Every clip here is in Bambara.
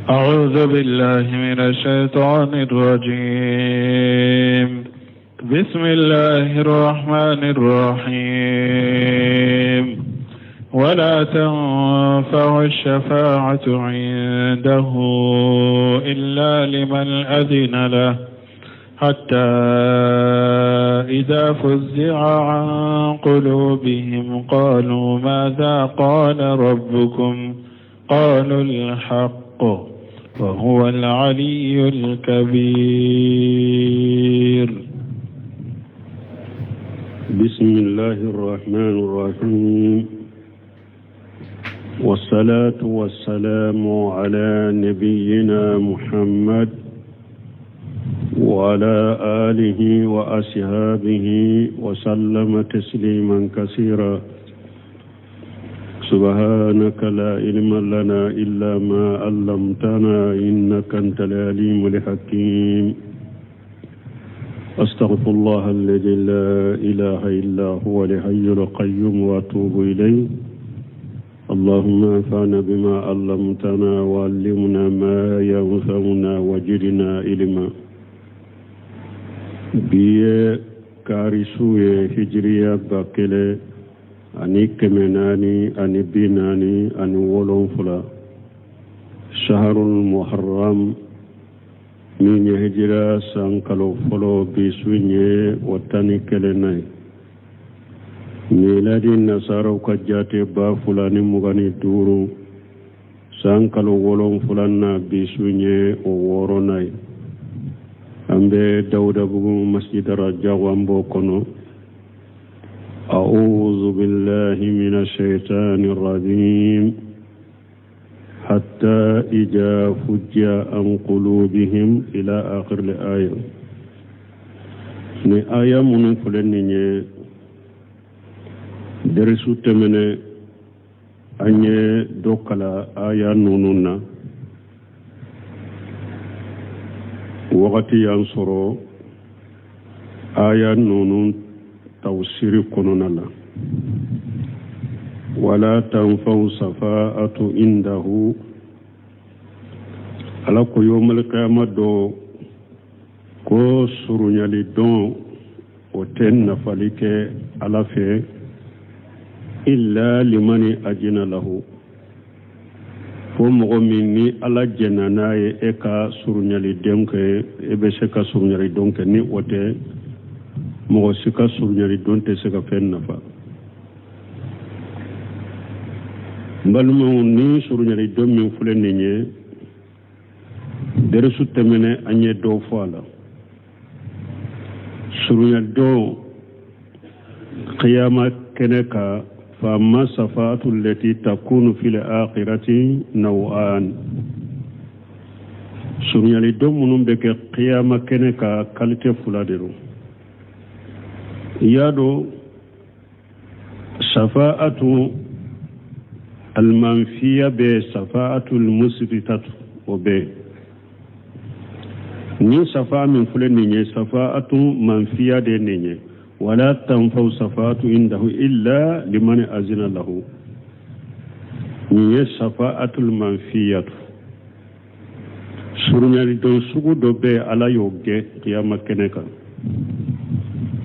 أعوذ بالله من الشيطان الرجيم. بسم الله الرحمن الرحيم. ولا تنفع الشفاعة عنده إلا لمن أذن له حتى إذا فزع عن قلوبهم قالوا ماذا قال ربكم قالوا الحق وهو العلي الكبير. بسم الله الرحمن الرحيم، والصلاة والسلام على نبينا محمد وعلى آله وأصحابه وسلم تسليما كثيرا. سبحانك لا علم لنا إلا ما علمتنا إنك أنت العليم الحكيم. أستغفر الله الذي لا إله إلا هو الحي القيوم وأتوب إليه. اللهم انفعنا بما علمتنا وعلمنا ما ينفعنا وزدنا علما. Bi ye kari su ye, hijiriya 1447, shaharul muharram, min ye hijira san kalo fɔlɔ, bi su ye o 11nan ye. Miladi nasaraw ka jate 2025, san kalo wolonfilanan, bi su ye o wɔɔrɔnan ye. An bɛ Dawudabugu masjid Rajaw, an b'o kɔnɔ. أعوذ بالله من الشيطان الرجيم. حتى إذا فزع عن قلوبهم إلى آخر الآية. Ni aya minnu filɛ nin ye, derisu tɛmɛnɛ an ye dɔ kala aya ninnu na. Wagati y'an sɔrɔ aya ninnu tafsiri kɔnɔna la. Wala tanfa'u safa'atu indahu, Ala ko yomal qiyama dɔ ko surunyali dɔn o tɛ nafali kɛ Ala fɛ, illa limani ajina lahu, fo mɔgɔ min ni Ala jɛnna n'a ye e ka surunyali dɔn kɛ, e bɛ se ka surunyali dɔn kɛ. Ni o tɛ, mɔgɔ si ka surunyali dɔn tɛ se ka fɛn nafa. N balimaw, ni surunyali dɔn min filɛ nin ye, derisu tɛmɛnɛ an ye dɔ fɔ a la. Surunyali dɔn qiyama kɛnɛ kan, فأما الشفاعة التي تكون في الآخرة نوعان. Surunyali dɔn minnu bɛ kɛ qiyama kɛnɛ kan, qualité fila de don. I y'a dɔn, safa'atu almanfiya bɛ, safa'atu almusbitatu o bɛ. Ni safa min filɛ nin ye, safa'atu manfiya de nin ye. Wala tanfa'u safa'atu indahu illa liman azina lahu, nin ye safa'atul manfiyatu. Surunyali dɔn sugu dɔ bɛ, Ala y'o gɛn kiyama kɛnɛ kan.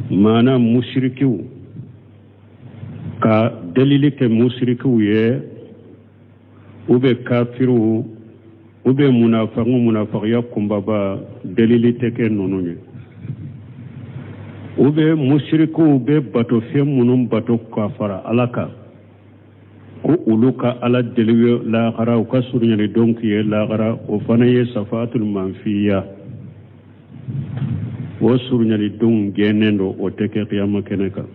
Maana musirikiw ka delili kɛ, musirikiw ye u bɛ kafiriw u bɛ munafaku, munafakiya kunbaba, delili tɛ kɛ ninnu ye. U bɛ musirikiw bɛ bato fɛn minnu bato ka fara Ala kan, ko olu ka Ala deli lahara, u ka surunyali dɔn k'i ye lahara, o fana ye safatul manfiya. O surunyali dɔn gɛnnen don, o tɛ kɛ kiyama kɛnɛ kan.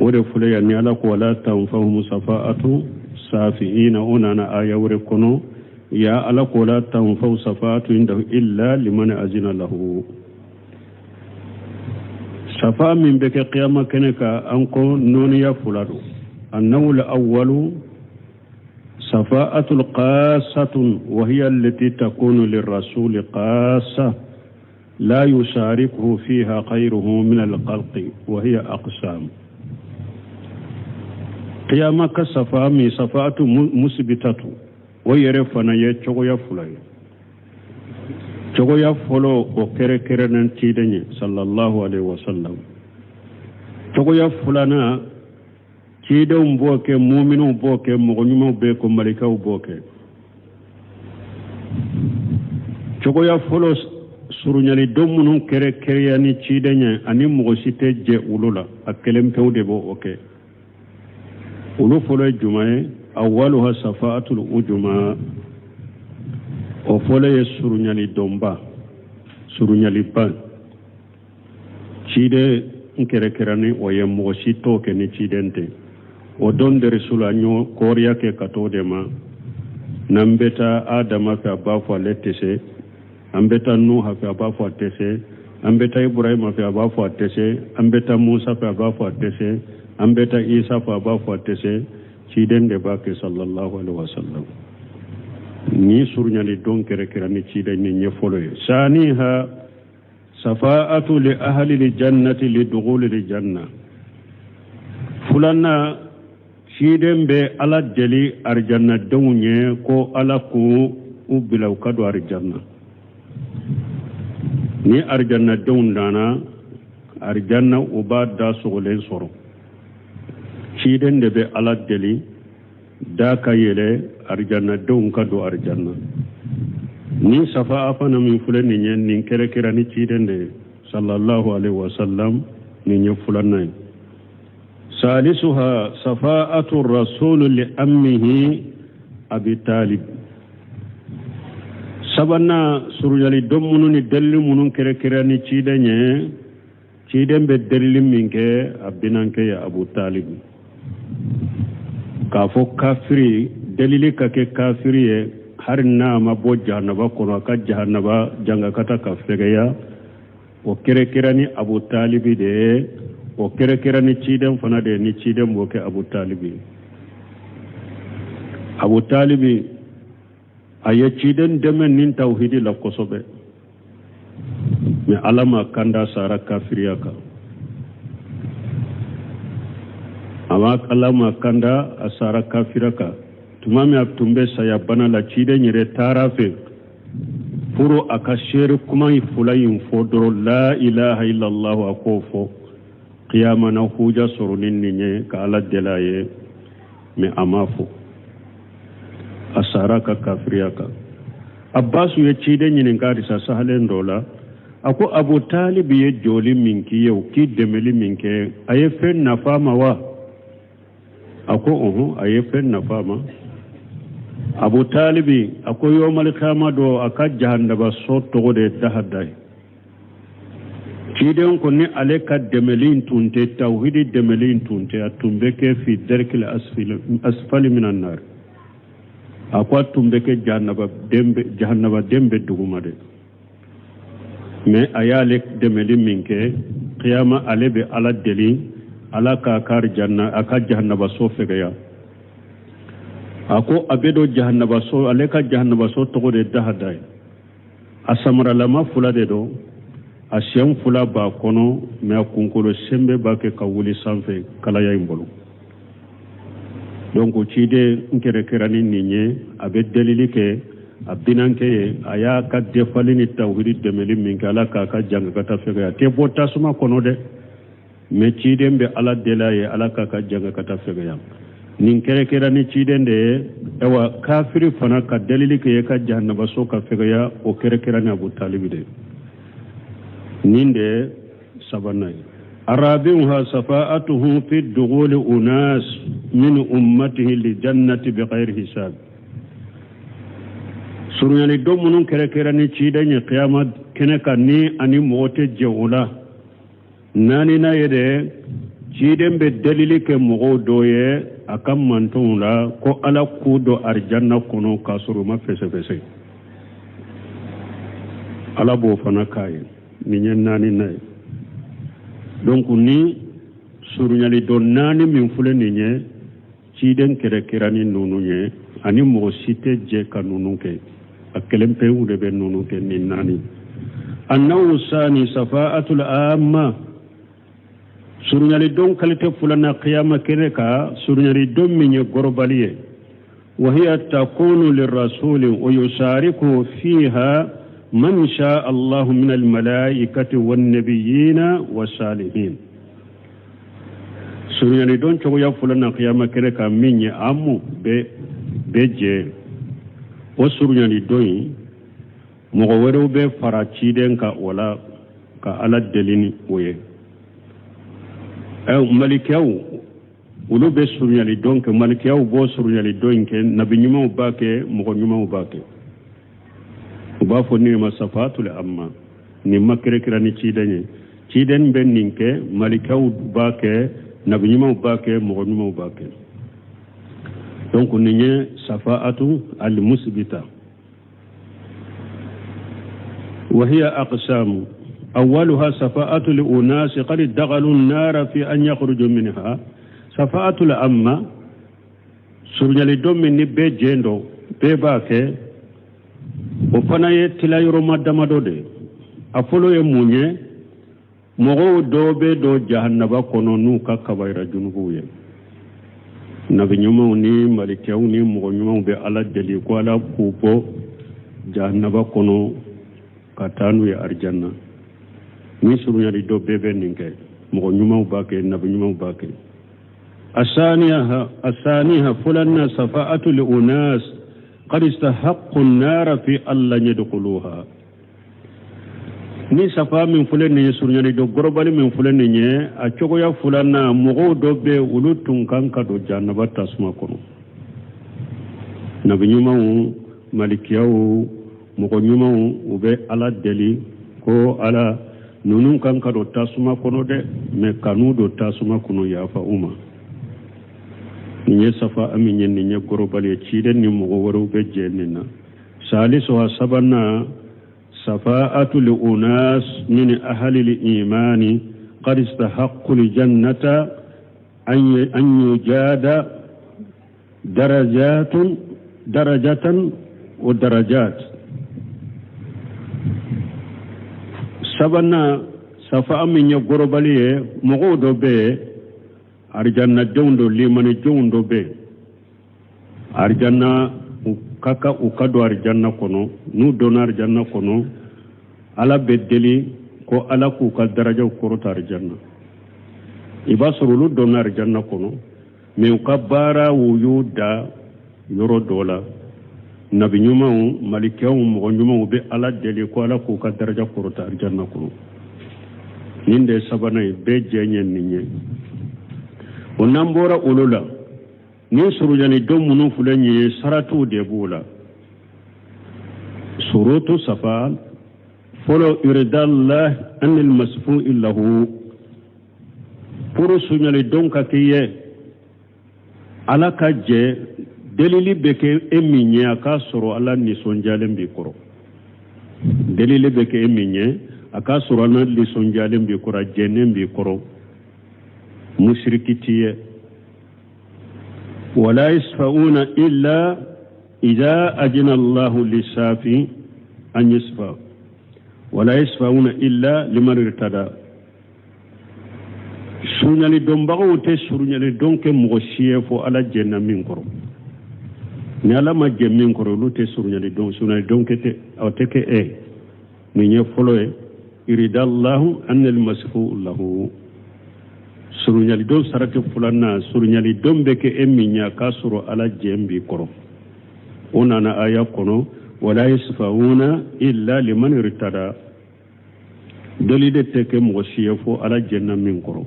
O de filɛ yan ni Ala ko wala tanfahum safaatu safiina. O nana aya wɛrɛ kɔnɔ ya, Ala ko la tanfahu safaatu indahu illa liman azina lahu. Safa min bɛ kɛ kiyama kɛnɛ kan, an ko nɔniya fila don. النوع الأول شفاعة خاصة، وهي التي تكون للرسول خاصة لا يشاركه فيها غيره من الخلق، وهي أقسام. قيامة كصفاء من شفاعة مثبتة. O yɛrɛ fana ye cogoya fila ye. Cogoya fɔlɔ, o kɛrɛkɛrɛnnen ciden ye sallallahu alaihi wasallam. Cogoya filanan, cidenw b'o kɛ, muminw b'o kɛ, mɔgɔ ɲumanw bɛ ko malikaw b'o kɛ. Cogoya fɔlɔ, surunyali don minnu kɛrɛkɛrɛnya ni ciden ye, ani mɔgɔ si tɛ jɛ olu la, a kelen pewu de b'o kɛ. Olu fɔlɔ ye jumɛn ye? Awaluha safaatul ujuma. O fɔlɔ ye surunyali donba, surunyaliba. Ciden n kɛrɛkɛrɛ ni o ye, mɔgɔ si t'o kɛ ni ciden tɛ. O don derisula an y'o kɔriya kɛ ka t'o de ma. N'an bɛ taa Adama fɛ, a b'a fɔ ale tɛ se. An bɛ taa Nuha fɛ, a b'a fɔ a tɛ se. An bɛ taa Ibrahima fɛ, a b'a fɔ a tɛ se. An bɛ taa Musa fɛ, a b'a fɔ a tɛ se. An bɛ taa Isa fɛ, a b'a fɔ a tɛ se. Ciden de b'a kɛ sallallahu alaihi wasallam. Ni surunyali don kɛrɛkɛrɛ ni ciden ni ɲɛ fɔlɔ ye. Saniha safa'atu li ahli li jannati li dughuli li janna. Filanan, ciden bɛ Ala deli arijannadenw ye ko Ala k'u u bila u ka don arijanna. Ni arijannadenw nana arijanna, u b'a da sogolen sɔrɔ. Ciden de bɛ Ala deli da ka yɛlɛ, arijannadenw ka don arijanna. Ni safa fana min filɛ nin ye, nin kɛrɛkɛrɛ ni ciden de ye sallallahu alaihi wasallam. Nin ye filanan ye. Salisuha safa'atu rasulu li ammihi Abi Talib. Sabanan, surunyali don minnu ni delili minnu kɛrɛkɛrɛ ni ciden ye, ciden bɛ delili min kɛ a binankɛ ye Abu Talib, k'a fɔ kafiri delili ka kɛ kafiri ye, hali n'a ma bɔ jahanaba kɔnɔ, a ka jahanaba jangakata ka fɛgɛya. O kɛrɛkɛrɛ ni Abu Talibi de ye. O kɛrɛkɛrɛ ni ciden fana de ye. Ni ciden b'o kɛ Abu Talibi. Abu Talibi, a ye ciden dɛmɛ ni tawhidi la kosɛbɛ, mɛ Ala ma kanda, sara kafiriya kan. Ala ma kanda, a sara kafira kan. Tuma min a tun bɛ saya bana la, ciden yɛrɛ taara fɛ pour a ka seere kuma fila in fɔ dɔrɔn: la ilaha illallah. A k'o fɔ, kiyama na huja sɔrɔ ni nin ye ka Ala deli a ye. Mɛ a m'a fɔ, a sara ka kafiriya kan. Abbasu ye ciden ɲininka hadisa sahalen dɔ la. A ko: Abu Talibi ye jɔli min k'i ye, o k'i dɛmɛli min kɛ, a ye fɛn nafa ma wa? A ko: ɔhɔn, a ye fɛn nafa ma. Abu Talibi, a ko yomali kama dɔ, a ka jahandaba so tɔgɔ de ye Dahada ye. Ciden ko ni ale ka dɛmɛli tun tɛ, tawhidi dɛmɛli tun tɛ, a tun bɛ kɛ fi darkil asfali minan nar. A ko a tun bɛ kɛ jahanaba den bɛ duguma de. Mɛ a y'ale dɛmɛli min kɛ, kiyama ale bɛ Ala deli, Ala k'a ka janna, a ka jahanaba so fɛgɛya. A ko a bɛ don jahanaba so, ale ka jahanaba so tɔgɔ de Dahada ye. A samaralama fila de don, a sen fila b'a kɔnɔ, mɛ a kunkolo senbɛ b'a kɛ ka wuli sanfɛ kalaya in bolo. Donc ciden n kɛrɛkɛra ni nin ye, a bɛ delili kɛ a binankɛ ye, a y'a ka defali ni tawhidi dɛmɛli min kɛ, Ala k'a ka jangakata fɛgɛya. A tɛ bɔ tasuma kɔnɔ dɛ, mɛ ciden bɛ Ala deli a ye, Ala k'a ka jangakata fɛgɛya. Nin kɛrɛkɛra ni ciden de ye. Ayiwa, kafiri fana ka delili kɛ ye ka jahanabaso ka fɛgɛya, o kɛrɛkɛra ni Abu Talibi de. Nin de ye sabanan ye. Arabiha safa'atuhu fi dughuli unas min ummatihi li jannati bighayri hisab. Surunyali don minnu kɛrɛkɛra ni ciden ye kiyama kɛnɛ kan, ni ani mɔgɔ tɛ jɛ o la, naaninan ye de, ciden bɛ delili kɛ mɔgɔw dɔ ye a ka mantonw la ko Ala k'u don arijanna kɔnɔ k'a sɔrɔ u ma fɛsɛfɛsɛ. Ala b'o fana k'a ye. Nin ye naaninan ye. Donc ni surunyali dɔ naani min filɛ nin ye, ciden kɛrɛkɛra ni ninnu ye, ani mɔgɔ si tɛ jɛ ka ninnu kɛ, a kelen pewu de bɛ ninnu kɛ, nin naani. Annawu sani safa'atul amma. Surunyali don qualité filanan kiyama kɛnɛ kan, surunyali don min ye gɔrɔbali ye. وهي تكون للرسول ويشاركه فيها من شاء الله من الملائكة والنبيين والصالحين. Surunyali don cogoya filanan kiyama kɛnɛ kan min ye amu bɛɛ jɛ, o surunyali don in, mɔgɔ wɛrɛw bɛ fara ciden kan o la ka Ala deli ni o ye. Malikiyaw, olu bɛ surunyali don kɛ. Malikiyaw b'o surunyali don in kɛ, nabi ɲumanw b'a kɛ, mɔgɔ ɲumanw b'a kɛ. U b'a fɔ nin ma safatul amma. Nin ma kɛrɛkɛrɛ ni ciden ye. Ciden bɛ nin kɛ, malikiyaw b'a kɛ, nabi ɲumanw b'a kɛ, mɔgɔ ɲumanw b'a kɛ. Donc nin ye safaatu almusbita. وهي أقسام: أولها شفاعة لأناس قد دخلوا النار في أن يخرجوا منها. شفاعة العامة, surunyali don min ni bɛɛ jɛn don, bɛɛ b'a kɛ, o fana ye tilayɔrɔma damadɔ de ye. A fɔlɔ ye mun ye? Mɔgɔw dɔw bɛ don jahannaba kɔnɔ n'u ka kabayira junubuw ye. Nabi ɲumanw ni malikɛw ni mɔgɔ ɲumanw bɛ Ala deli ko Ala k'u bɔ jahannaba kɔnɔ ka taa n'u ye arijanna. Ni surunyali dɔ, bɛɛ bɛ nin kɛ, mɔgɔ ɲumanw b'a kɛ, nabi ɲumanw b'a kɛ. الثانية الثانية فلان شفاعة لأناس قد استحقوا النار في ألا يدخلوها. Ni safa min filɛ nin ye, surunyali dɔ gɔrɔbali min filɛ nin ye, a cogoya filanan, mɔgɔw dɔ bɛ, olu tun kan ka don jahannaba tasuma kɔnɔ. Nabi ɲumanw, malikiyaw, mɔgɔ ɲumanw, u bɛ Ala deli ko Ala, ninnu kan ka don tasuma kɔnɔ dɛ, mɛ kan'u don tasuma kɔnɔ, yafa u ma. Nin ye safa min ye, nin ye gɔrɔbali ye. Ciden ni mɔgɔ wɛrɛw bɛ jɛ nin na. Salisuha, sabanan, شفاعة لأناس من أهل الإيمان قد استحقوا الجنة أن يجاد درجات درجة ودرجات. Sabanan, safa min ye gɔrɔbali ye, mɔgɔw dɔ bɛ yen, arijannadenw dɔ, limanidenw dɔ bɛ yen, arijanna u ka kan, u ka don arijanna kɔnɔ. N'u donna arijanna kɔnɔ, Ala bɛ deli ko Ala k'u ka darajaw kɔrɔta arijanna. I b'a sɔrɔ olu donna arijanna kɔnɔ, mɛ u ka baara u y'u da yɔrɔ dɔ la. Nabi ɲumanw, malikɛw, mɔgɔ ɲumanw bɛ Ala deli ko Ala k'u ka daraja kɔrɔta arijanna kɔnɔ. Nin de ye sabanan ye, bɛɛ jɛ ye nin ye. O n'an bɔra olu la, ni surunyali don minnu filɛ nin ye, saratiw de b'o la. Surutu safa fɔlɔ: iridallah anil masfu'i lahu. Pour surunyali don ka k'i ye, Ala ka jɛ delili bɛ kɛ e min ye, a k'a sɔrɔ Ala nisɔndiyalen b'i kɔrɔ. Delili bɛ kɛ e min ye, a k'a sɔrɔ Ala nisɔndiyalen b'i kɔrɔ, a jɛnnen b'i kɔrɔ, musiriki t'i ye. ولا يشفعون إلا إذا أذن الله للشافع أن يشفع ولا يشفعون إلا لمن ارتضى. Surunyali dɔnbagaw tɛ surunyali dɔn kɛ mɔgɔ si ye fo Ala jɛnna min kɔrɔ. Ni Ala ma jɛ min kɔrɔ, olu tɛ surunyali dɔn, surunyali dɔn kɛ tɛ, o tɛ kɛ. E nin ye fɔlɔ ye: iridallahu anil masfu lahu. Surunyali don sarati filanan, surunyali don bɛ kɛ e min ye, a k'a sɔrɔ Ala jɛn b'i kɔrɔ. O nana aya kɔnɔ: wala yasfauna illa liman irtada. Deli de tɛ kɛ mɔgɔ si ye fo Ala jɛnna min kɔrɔ.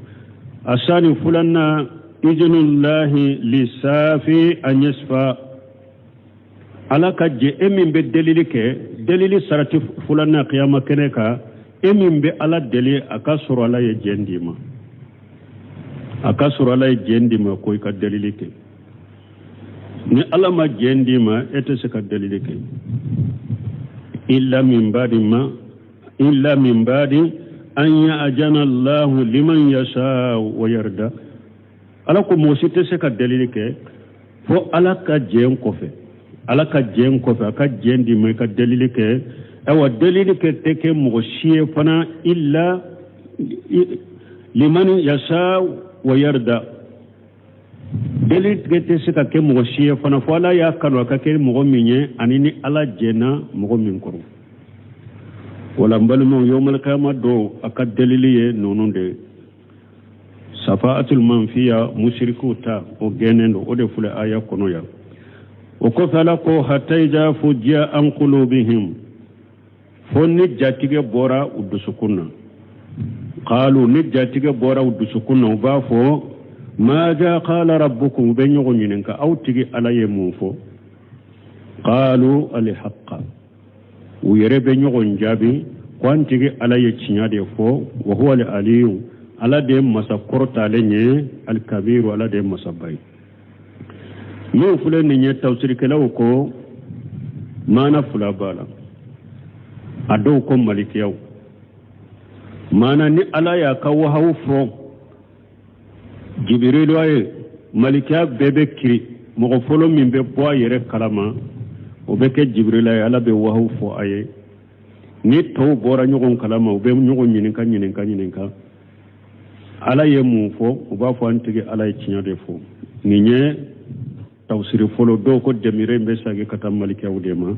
Asani, filanan, ijinullahi lisafi an yasfa. Ala ka jɛ e min bɛ delili kɛ. Delili sarati filanan kiyama kɛnɛ kan, e min bɛ Ala deli, a ka sɔrɔ Ala ye jɛn d'i ma, a ka sɔrɔ Ala ye jɛn d'i ma ko i ka delili kɛ. Ni Ala ma jɛn d'i ma, e tɛ se ka delili kɛ. Illa min ba'di ma illa min ba'di an ya'jana Allahu liman yasha wa yarda. Ala ko mɔgɔ si tɛ se ka delili kɛ fo Ala ka jɛn kɔfɛ, Ala ka jɛn kɔfɛ, a ka jɛn d'i ma i ka delili kɛ. Ayiwa, delili kɛ tɛ kɛ mɔgɔ si ye fana illa liman yasha wa yarda. Deli tigɛ tɛ se ka kɛ mɔgɔ si ye fana fo Ala y'a kanu a ka kɛ mɔgɔ min ye ani ni Ala jɛnna mɔgɔ min kɔrɔ. O la n balimaw, yawmal kiyama don a ka delili ye ninnu de ye. Safaatul manfiya, musirikiw ta, o gɛnnen don, o de filɛ aya kɔnɔ yan. O kɔfɛ Ala ko hatta iza fujiya an kulubihim, fo ni jatigɛ bɔra u dusukun na. Qalu, ni jatigɛ bɔra u dusukun na, u b'a fɔ maja qala rabbukum, u bɛ ɲɔgɔn ɲininka aw tigi Ala ye mun fɔ. Qalu alhaqa, u yɛrɛ bɛ ɲɔgɔn jaabi ko an tigi Ala ye tiɲɛ de fɔ. Wa huwa aliyu, Ala de ye masa kɔrɔtalen ye, alkabiru, Ala de ye masaba ye. Min filɛ nin ye, tafsirikɛlaw ko maana fila b'a la. A dɔw ko malikiyaw maana ni Ala y'a ka wahawu fɔ Jibirilu ye, malikiya bɛɛ bɛ kiri. Mɔgɔ fɔlɔ min bɛ bɔ a yɛrɛ kalama, o bɛ kɛ Jibirila ye. Ala bɛ wahawu fɔ a ye. Ni tɔw bɔra ɲɔgɔn kalama, u bɛ ɲɔgɔn ɲininka ɲininka ɲininka Ala ye mun fɔ. U b'a fɔ an tigi Ala ye tiɲɛ de fɔ. Nin ye tafsiri fɔlɔ. Dɔw ko demira in bɛ sagi ka taa malikiyaw de ma.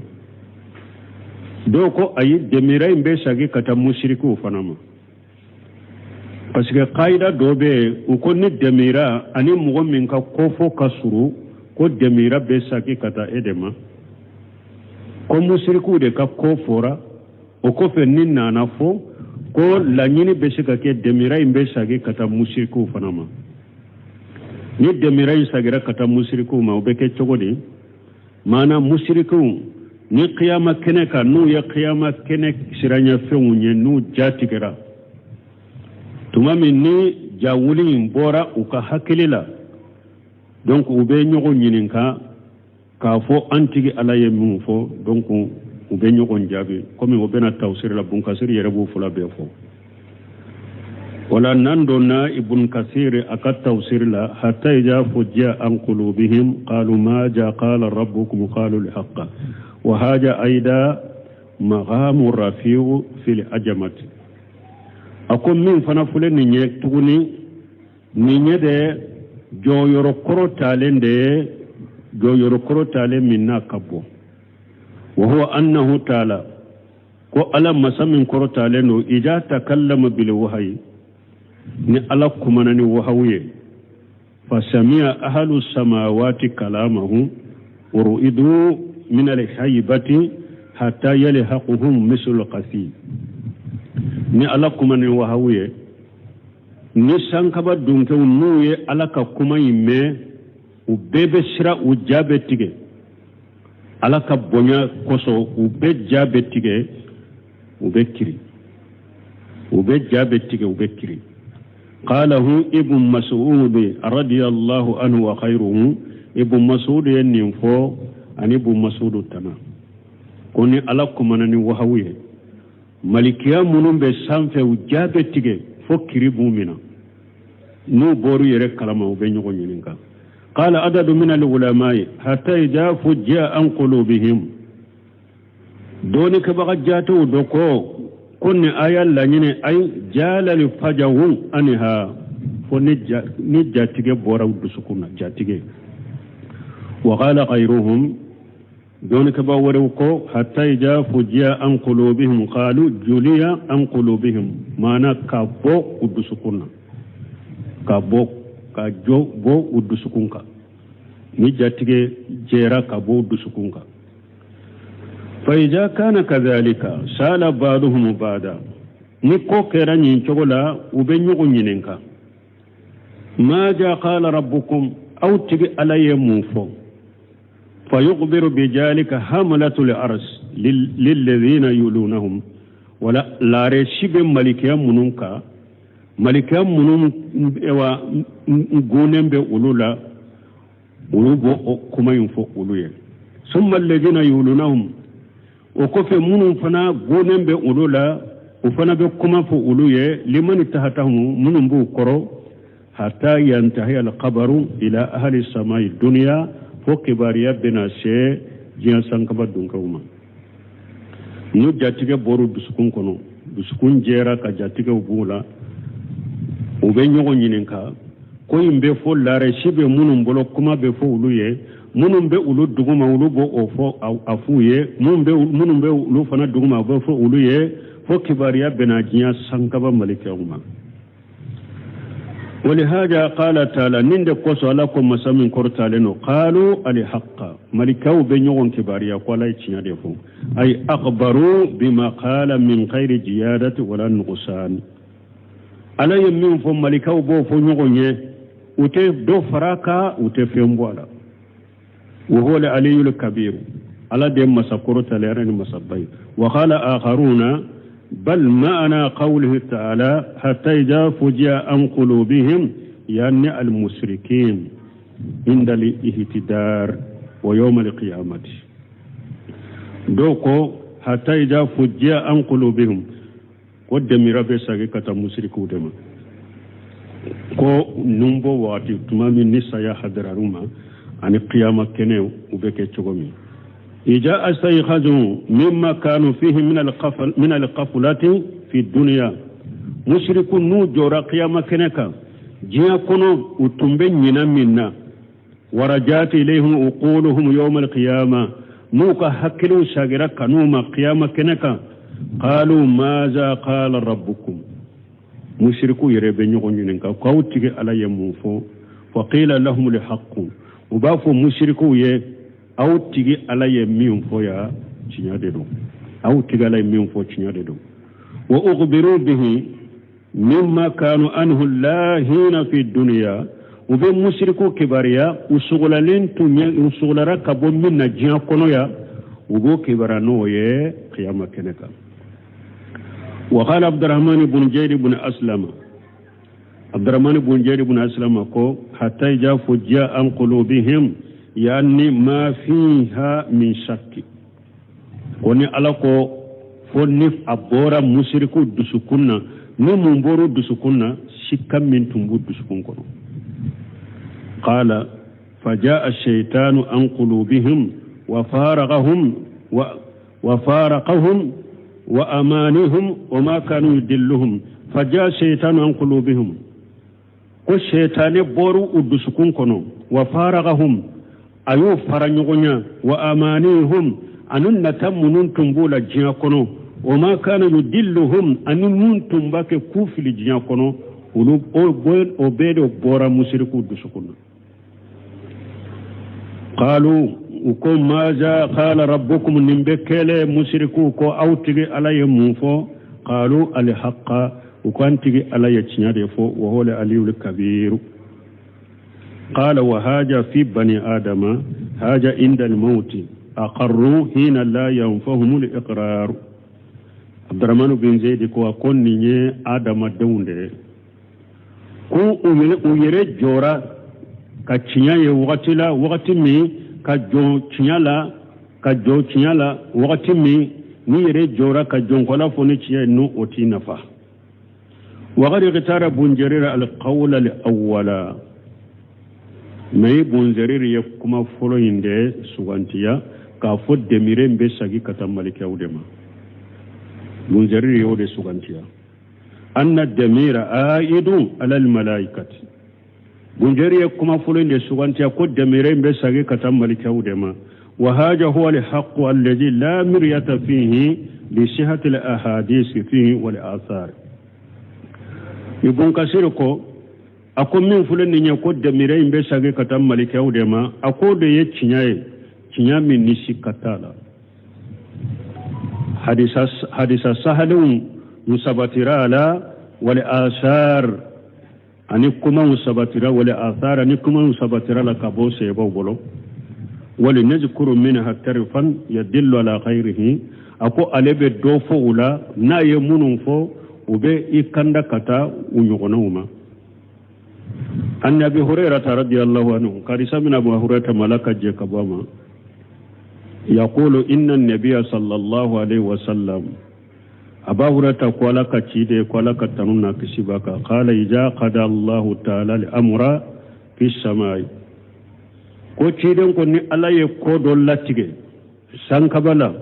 Dɔw ko ayi, demira in bɛ sagi ka taa musirikiw fana ma, parce que kayida dɔ bɛ yen, u ko ni demira ani mɔgɔ min ka kofɔ ka surun, ko demira bɛ sagi ka taa e de ma. Ko musirikiw de ka ko fɔra, o kɔfɛ ni nana fɔ ko laɲini bɛ se ka kɛ, demira in bɛ sagi ka taa musirikiw fana ma. Ni demira in sagira ka taa musirikiw ma, o bɛ kɛ cogo di? Maana musirikiw ni kiyama kɛnɛ kan, n'u ye kiyama kɛnɛ siranyafɛnw ye, n'u ja tigɛra tuma min, ni jawuli in bɔra u ka hakili la, donc u bɛ ɲɔgɔn ɲininka k'a fɔ an tigi Ala ye min fɔ. Donc u bɛ ɲɔgɔn jaabi komi o bɛna tafsiri la. Bunkasiri yɛrɛ b'o fila bɛɛ fɔ. Wala n'an donna Ibn Kasir a ka tafsiri la, hatta iza fujiya an qulubihim qalu ma ja qala rabbukum qalu alhaqqa wa haja aida maqamu rafi'u fil ajamati. A ko min fana filɛ nin ye tuguni, nin ye de jɔyɔrɔ kɔrɔtalen de ye, jɔyɔrɔ kɔrɔtalen min n'a ka bon. Wa huwa annahu taala, ko Ala masa min kɔrɔtalen don, ija takallama bil wahayi, ni Ala kumana ni wahawu ye, fa sami'a ahlu samawati kalamahu uruidu min alhaybati hatta yalhaquhum mislu qasi. Ni Ala kumana ni wahawu ye, ni sankaba dunkew n'u ye Ala ka kuma in mɛn, u bɛɛ bɛ siran, u ja bɛ tigɛ Ala ka bonya kosɔn, u bɛɛ ja bɛ tigɛ, u bɛ kiri, u bɛ ja bɛ tigɛ, u bɛ kiri. Qalahu Ibn Mas'ud radiyallahu anhu wa khayruhu. Ibn Mas'ud ye nin fɔ ani Ibn Mas'ud tana, ko ni Ala kumana ni wahawu ye, malikiya minnu bɛ sanfɛ, u ja bɛ tigɛ fo kiri b'u minɛ. N'u bɔr'u yɛrɛ kalama, u bɛ ɲɔgɔn ɲininka. Qala adadu min al-ulama'i hatta idha fujja an qulubihim. Dɔɔnikɛbaga jatew dɔ ko nin aya laɲini ay jalal fajahu anha, fo ni jatigɛ bɔra u dusukun na, jatigɛ. Wa qala ghayruhum, dɔɔnikɛbaga wɛrɛw ko hatta idha fujiya an qulubihim qalu juliya an qulubihim, maana ka bɔ u dusukun na, ka bɔ ka jɔ bɔ u dusukun kan, ni jatigɛ jɛra ka bɔ u dusukun kan. Fa idha kana kadhalika sala ba'duhum ba'da, ni ko kɛra nin cogo la, u bɛ ɲɔgɔn ɲininka ma ja qala rabbukum, aw tigi Ala ye mun fɔ. Fa yukhbiru bijalika hamalatul ars lilladhina yulunahum. Wala laare si bɛ malikiya minnu kan, malikiya minnu wa gonnen bɛ olu la, olu b'o kuma in fɔ olu ye. Summa alladhina yulunahum, o kɔfɛ minnu fana gonnen bɛ olu la, o fana bɛ kuma fɔ olu ye, limani tahatahum, minnu b'u kɔrɔ, hatta yantahi alqabaru ila ahli samai dunya, fo kibaruya bɛna se diɲɛ sankaba dunkew ma. N'u jatigɛ bɔr'u dusukun kɔnɔ, dusukun jɛra ka jatigɛw b'u la, u bɛ ɲɔgɔn ɲininka. Ko in bɛ fɔ laresi bɛ minnu bolo, kuma bɛ fɔ olu ye. Minnu bɛ olu duguma, olu b'o o fɔ a f'u ye. Minnu bɛ olu fana duguma, a bɛ fɔ olu ye, fo kibaruya bɛna diɲɛ sankaba malikɛw ma. Walihada qala taala, nin de kosɔn Ala ko, masa min kɔrɔtalen don, qalu alhaqa, malikaw bɛ ɲɔgɔn kibaruya ko Ala ye tiɲɛ de fɔ. Ay akhbaru bima qala min ghairi ziyadati wala nuqsan. Ala ye min fɔ, malikaw b'o fɔ ɲɔgɔn ye, u tɛ dɔ fara kan, u tɛ fɛn bɔ a la. Wa huwa al-aliyyul kabir, Ala de ye masa kɔrɔtalen, Ala ni masaba ye. Wa qala akharuna bal ma'ana qawlihi ta'ala hatta idha fuji'a an qulubihim, yani al-mushrikin inda al-ihtidar wa yawm al-qiyamati. Dɔw ko hatta idha fuji'a an qulubihim, ko demira bɛ sagi ka taa musirikiw de ma, ko nunbɔ waati, tuma min ni saya hadarar'u ma ani kiyama kɛnɛ, u bɛ kɛ cogo min. Ija astaykhadhu mimma kanu fihi min alqaflati fi dunya. Musiriku n'u jɔra kiyama kɛnɛ kan diɲɛ kɔnɔ, u tun bɛ ɲina min na, warajat ilayhim uquluhum yawm alqiyama, n'u ka hakiliw sagira kanu ma kiyama kɛnɛ kan, qalu maza qala rabbukum. Musiriku yɛrɛ bɛ ɲɔgɔn ɲininka k'aw tigi Ala ye mun fɔ? Fa qila lahum alhaqqu, u b'a fɔ musirikuw ye, aw tigi Ala ye min fɔ ya, tiɲɛ de don. Aw tigi Ala ye min fɔ, tiɲɛ de don. Wa ukhbiru bihi mimma kanu anhu lahina fi dunya, u bɛ musiriku kibaruya u sogolalen tun ye, u sogolara ka bɔ min na diɲɛ kɔnɔ ya, u b'o kibaruya n'o ye kiyama kɛnɛ kan. Wa qala Abdurrahman ibn Jayd ibn Aslama, Abdurrahman ibn Jayd ibn Aslama ko hatta idha fujja an qulubihim, yani ma fiha min shakki. Ko ni Ala ko fo ni a bɔra musiriku dusukun na, ni mun bɔra dusukun na, sikka min tun b'u dusukun kɔnɔ. Qala faja'a ash-shaytanu an qulubihim wa faraqahum wa faraqahum wa amanihum wa ma kanu yudilluhum. Faja'a ash-shaytanu an qulubihim, ko shaytane bɔra u dusukun kɔnɔ, wa faraqahum, a y'o fara ɲɔgɔn ɲa, wa amanihum, ani nata minnu tun b'u la diɲɛ kɔnɔ, wa ma kana yudilluhum, ani mun tun b'a kɛ k'u fili diɲɛ kɔnɔ, olu o bɛɛ de bɔra musiriku dusukun na. Qalu, u ko maza qala rabbukum, nin bɛ kɛlɛ musiriku ko aw tigi Ala ye mun fɔ? Qalu alhaqa, u ko an tigi Ala ye tiɲɛ de fɔ, wa huwa al-aliyyul kabir. Qala wa haja fi bani adama haja inda al-mauti aqarru hina la yanfahum al-iqrar. Abdurrahman bin Zaid ko a ko nin ye adamadenw de ye, ko u yɛrɛ jɔra ka tiɲɛ ye wagati la, wagati min ka jɔn tiɲɛ la, ka jɔ tiɲɛ la wagati min n'i yɛrɛ jɔra ka jɔnkɔla fɔ ni tiɲɛ ye, n'o o t'i nafa. Waqad ikhtara Bun Jarir al-qawla al-awwala, mais Bun Jarir ye kuma fɔlɔ in de sugantiya k'a fɔ demire bɛ sagi ka taa malikɛw de ma. Bun Jarir y'o de sugantiya, anna damira aidun ala al-malaikati. Bun Jarir ye kuma fɔlɔ in de sugantiya ko demire bɛ sagi ka taa malikɛw de ma. Wa haja huwa al-haqqu alladhi la miryata fihi li sihhati al-ahadith fihi wal athar. Ibn Kasir ko a ko min filɛ nin ye, ko demire in bɛ sagi ka taa malikɛw de ma, a ko de ye tiɲɛ ye, tiɲɛ min ni sikka t'a la. Hadisa sahalenw sabatira a la, wal asar, ani kumaw sabatira, wal athar, ani kumaw sabatira la ka bɔ seebaw bolo. Wali nazkuru minha tarifan yadillu ala ghayrihi, a ko ale bɛ dɔ fɔ u la, n'a ye minnu fɔ u bɛ i kanda ka taa u ɲɔgɔnnaw ma. An Abi Hurairata radiyallahu anhu, karisa min Abu Hurairata malaka jɛ ka bɔ a ma, yaqulu inna nabiyya sallallahu alaihi wa sallam, Aba Hurairata ko Ala ka ci de, ko Ala ka tanu n'a kisi b'a kan, qala iza qada Allahu ta'ala al-amra fi samai, ko ciden ko ni Ala ye ko dɔ latigɛ sankaba la,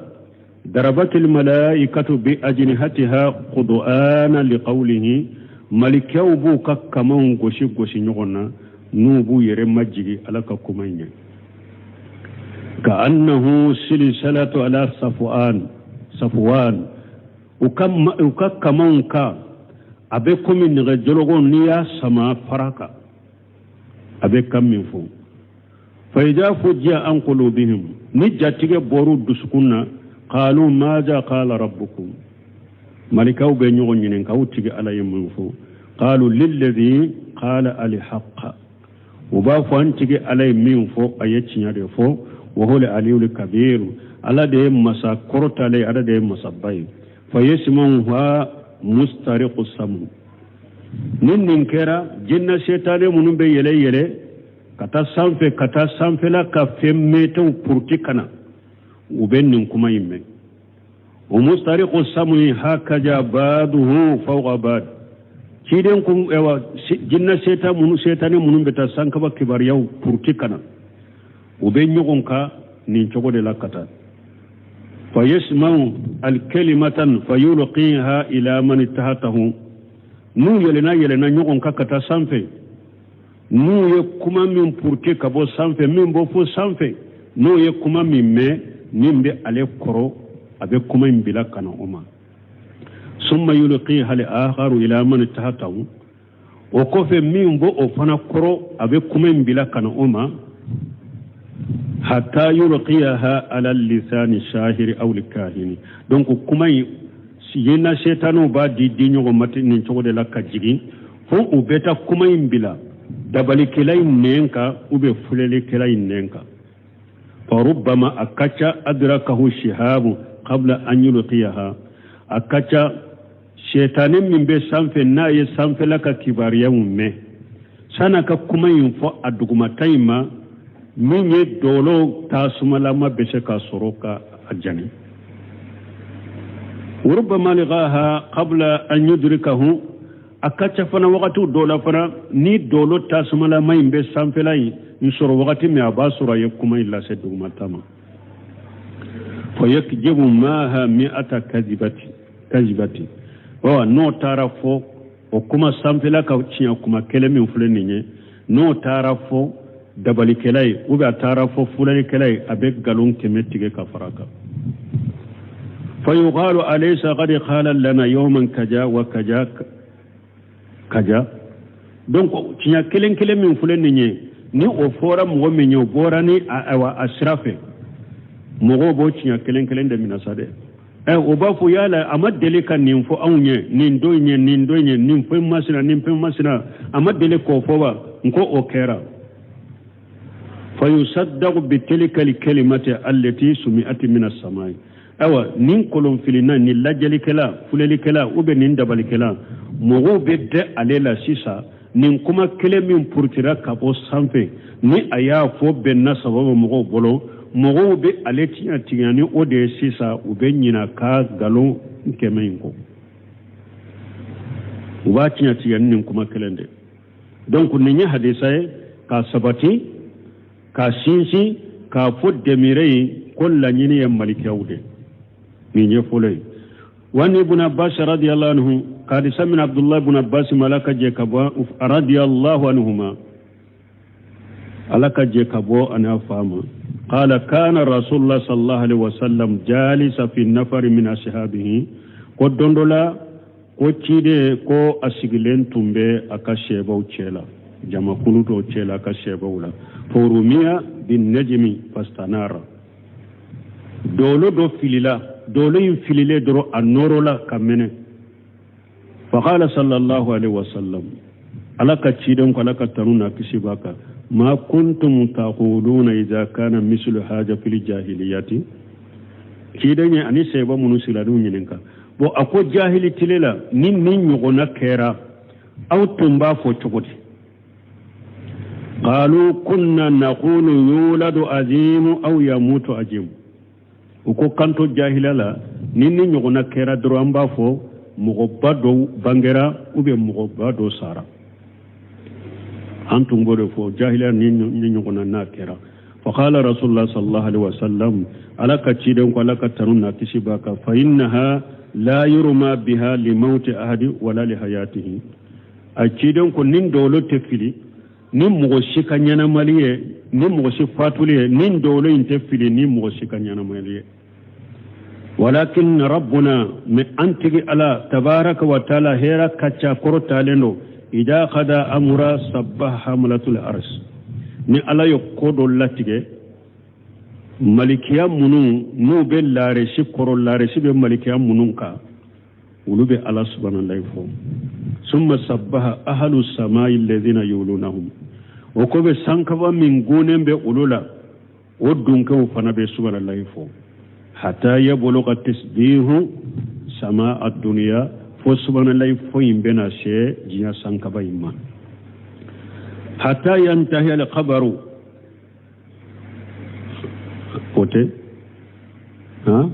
darabatil malaikatu bi ajnihatiha qudu'ana liqawlihi, Malikɛw b'u ka kamanw gosi gosi ɲɔgɔn na n'u b'u yɛrɛ majigi Ala ka kuma in ɲɛ. Ka annahu silsalatu ala safuan safuwan, u ka kamanw kan, a bɛ komi nɛgɛjɔlɔkɔ n'i y'a sama fara kan, a bɛ kan min fɔ. Fa idha fujja an qulubihim, ni jatigɛ bɔr'u dusukun na, qalu maza qala rabbukum, malikaw bɛ ɲɔgɔn ɲininka aw tigi Ala ye mun fɔ. Qalu lilladhi qala alhaqqa, u b'a fɔ an tigi Ala ye min fɔ, a ye tiɲɛ de fɔ. Wa huwa aliyul kabir, Ala de ye masa kɔrɔtalen, Ala de ye masaba ye. Fa yasma'uha mustariqu samu, ni nin kɛra, jinɛ setane minnu bɛ yɛlɛ yɛlɛ ka taa sanfɛ, ka taa sanfɛla ka fɛn mɛtɛw puruti ka na, u bɛ nin kuma in mɛn. O mustariqu samu hakaja ba'duhu fawqa ba'd, ciden kun ewa jinɛ seta minnu, setane minnu bɛ taa sankaba kibaruyaw puruti ka na, u bɛ ɲɔgɔn kan nin cogo de la ka taa. Fa yasma'u alkalimatan fayulqiha ila man tahtahu, n'u yɛlɛna yɛlɛna ɲɔgɔn kan ka taa sanfɛ, n'u ye kuma min puruti ka bɔ sanfɛ, min bɔ fo sanfɛ, n'o ye kuma min mɛn min bɛ ale kɔrɔ, a bɛ kuma in bila ka na o ma. Summa yulqiha al-akharu ila man tahtahu, o kɔfɛ min bɔ o fana kɔrɔ, a bɛ kuma in bila ka na o ma, hatta yulqiyaha ala lisani shahiri aw kahini. Donc kuma in, jinɛ setaniw b'a di di ɲɔgɔn ma nin cogo de la ka jigin fo u bɛ taa kuma in bila dabalikɛla in nɛn kan ou bien filɛlikɛla in nɛn kan. Farubbama, a ka ca, adrakahu shihabu qabla an yulqiyaha, a ka ca setani min bɛ sanfɛ, n'a ye sanfɛla ka kibaruyaw mɛn, san'a ka kuma in fɔ a dugumata in ma, min ye dɔlɔ tasumalama bɛ se ka sɔrɔ ka a jani. Warubama alqaha qabla an yudrikahu, a ka ca fana wagatiw dɔw la fana, ni dɔlɔ tasumalama in bɛ sanfɛla in n sɔrɔ wagati min, a b'a sɔrɔ a ye kuma in lase dugumata ma. Fa yakjibu maha mi'ata kazibati kazibati, ɔ n'o taara fɔ o kuma sanfɛla ka tiɲɛ kuma kelen min filɛ nin ye, n'o taara fɔ dabalikɛla ye ou bien a taara fɔ filɛlikɛla ye, a bɛ nkalon 100 tigɛ ka fara kan. Fa yuqalu alaysa qad qala lana yawman kaja wa kaja kaja. Donc tiɲɛ kelen kelen min filɛ nin ye, ni o fɔra mɔgɔ min ye, o bɔra ni ayiwa a sira fɛ, mɔgɔw b'o tiɲɛ kelen kelen de minɛ sa dɛ. Ɛ, o b'a fɔ yala a ma deli ka nin fɔ anw ye nin don in ye, nin don in ye, nin fɛn masina, nin fɛn masina, a ma deli k'o fɔ wa? N ko o kɛra. Fa yusaddaqu bitilka alkalimati allati sumi'at min as-samai, ayiwa nin kolonfilina, nin lajɛlikɛla, filɛlikɛla ou bien nin dabalikɛla, mɔgɔw bɛ dɛ ale la sisan. Nin kuma kelen min purutira ka bɔ sanfɛ, ni a y'a fɔ bɛnna sababu mɔgɔw bolo, mɔgɔw bɛ ale tiɲɛ tigɛ ni o de ye sisan, u bɛ ɲina ka nkalon 100 in kɔ, u b'a tiɲɛ tigɛ ni nin kuma kelen de. Donc nin ye hadisa ye k'a sabati, k'a sinsin, k'a fɔ dɛmɛrɛ ye ko laɲini ye malikɛw de. Nin ye fɔlɔ ye. Wani ibn Abbas radiyallahu anhu, ka hadisa min Abdullah ibn Abbas ma, Ala ka jɛ ka bɔ, radiyallahu anhuma, Ala ka jɛ ka bɔ a n'a fa ma. قال كان رسول الله صلى الله عليه وسلم جالس في النفر من أصحابه, ko don dɔ la, ko ciden ko a sigilen tun bɛ a ka sɛbaw cɛ la, jamakulu dɔw cɛ la, a ka sɛbaw la. Farumiya bin najmi fastanara, dolo dɔ filila, dolo in fililen dɔrɔn, a nɔrɔla ka mɛnɛ. Faqala sallallahu alaihi wasallam, Ala ka ciden ko, Ala ka tanu n'a kisi b'a kan, ma kuntum taquluna idha kana mislu haja fil jahiliyati. Ciden ye ani sɛba minnu sigilan'u ɲininka. Bon, a ko jahili tile la, ni nin ɲɔgɔnna kɛra, aw tun b'a fɔ cogo di? Qalu kunna naqulu yuladu azimu aw yamutu azimu. U ko kanto jahiliya la, ni ɲɔgɔnna kɛra dɔrɔn, an b'a fɔ mɔgɔba dɔw bangera ou bien mɔgɔba dɔw sara. An tun b'o de fɔ jahiliya ni ɲɔgɔnna n'a kɛra. Faqala rasulullah sallallahu alaihi wasallam, Ala ka ciden ko, Ala ka tanu n'a kisi b'a kan, fa innaha la yurma biha li mauti ahadi wala li hayatihi. A ciden ko nin dolo tɛ fili ni mɔgɔ si ka ɲɛnamali ye, ni mɔgɔ si fatuli ye, nin dolo in tɛ fili ni mɔgɔ si ka ɲɛnamali ye. Walakin rabbuna, mais an tigi Ala tabaraka wa taala hɛrɛ ka ca kɔrɔtalen don, ida qada amura sabbaha hamalatul ars. Ni Ala ye ko dɔ latigɛ, malikiya minnu n'u bɛ laaresi kɔrɔ, laaresi bɛ malikiya minnu kan, olu bɛ Ala subhanallahi fɔ. Summa sabbaha ahlu samai alladhina yulunahum, o ko bɛ sankaba min gunnen bɛ olu la, o dunkew fana bɛ subhanallahi fɔ. Hatta yabluga tasbihu sama ad-dunya, fo subhanallahi fɔ in bɛna se diɲɛ sankaba in ma. Hatta yantahi al-khabaru, o tɛ ha.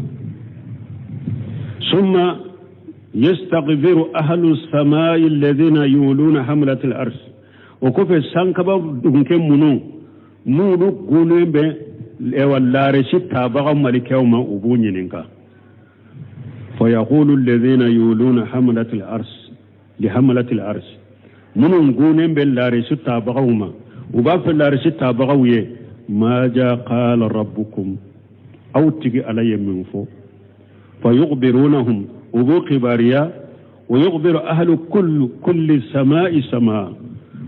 Summa yastaghfiru ahlu samai alladhina yuluna hamlat al-ars, o kɔfɛ sankaba dunke minnu n'olu gunnen bɛ ewa laaresi tabaga malikɛw ma, u b'u ɲininka. Fa yaqulu alladhina yuluna hamalat al-ars li hamalat al-ars, minnu gunnen bɛ laaresi tabagaw ma, u b'a fɛ laaresi tabagaw ye, ma ja qala rabbukum, aw tigi Ala ye min fɔ. Fa yukhbirunahum, u b'u kibariya. Wa yukhbiru ahlu kulli samai sama.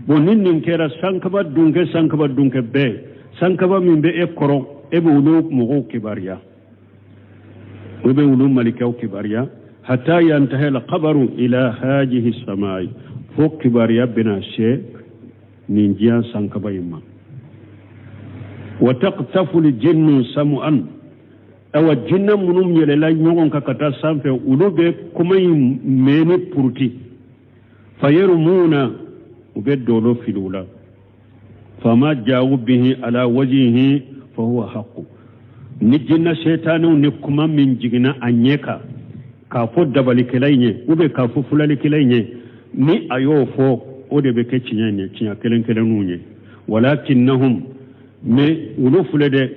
Bon, ni nin kɛra, sankaba dunkɛ, sankaba dunkɛ bɛɛ, sankaba min bɛ e kɔrɔ, e bɛ olu mɔgɔw kibariya, o bɛ olu malikɛw kibariya. Hatta yantahi al-khabaru ila hajihi samai, fo kibariya bɛna se nin diɲɛ sankaba in ma. Wa taqtafu al-jinnu sam'an, awa jinna minnu yɛlɛla ɲɔgɔn kan ka taa sanfɛ, olu bɛ kuma in mɛn ni puruti. Fayarmuna, u bɛ dolo fili u la. Fama jawu bihi ala wajihi fa huwa haqqu, ni jinna setanew ni kuma min jiginna a ɲɛ kan k'a fɔ dabalikɛla in ye ou bien k'a fɔ fulalikɛla in ye, ni a y'o fɔ, o de bɛ kɛ tiɲɛ ye, tiɲɛ kelen kelenninw ye. Walakinnahum, mais olu filɛ dɛ,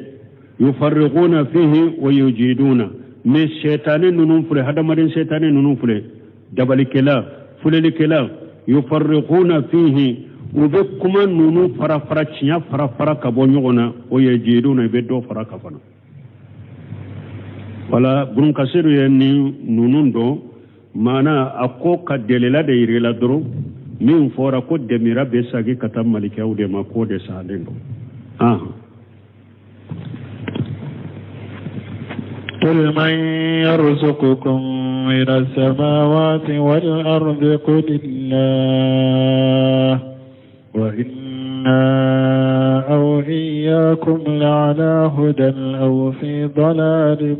yufarriquna fihi wa yujiduna, mais setane ninnu filɛ, hadamaden setane ninnu filɛ, dabalikɛla, fulelikɛla, yufarriquna fihi, u bɛ kuma ninnu fara fara, tiɲɛ fara fara ka bɔ ɲɔgɔn na, o ye jiduna, i bɛ dɔ fara ka fana. Wala Bunu Kasiru ye ni ninnu dɔn, maana a ko ka delila de yir'i la dɔrɔn, min fɔra ko demira bɛ sagi ka taa malikɛw de ma, k'o de salen don. قل من يرزقكم من السماوات والأرض قل الله وإنا أو إياكم لعلى هدى أو في ضلال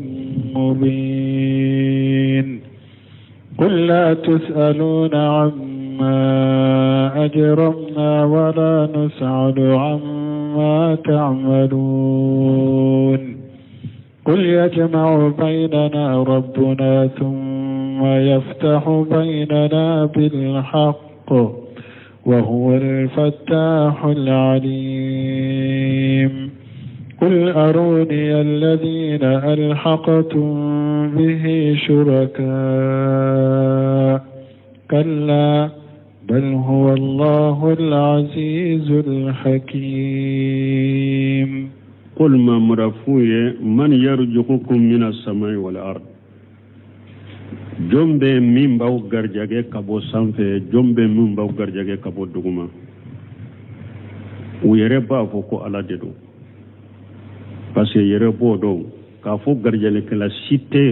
مبين. قل لا تسألون عما أجرمنا ولا نسأل عما تعملون. قل يجمع بيننا ربنا ثم يفتح بيننا بالحق وهو الفتاح العليم. قل أروني الذين ألحقتم به شركاء كلا بل هو الله العزيز الحكيم. قل ما مرفوع من يرزقكم من السماء والأرض, jɔn bɛ min b'aw garijɛgɛ ka bɔ sanfɛ, jɔn bɛ min b'aw garijɛgɛ ka bɔ duguma? U yɛrɛ b'a fɔ ko Ala de don, parce que yɛrɛ b'o dɔn k'a fɔ garijɛgɛkɛla si tɛ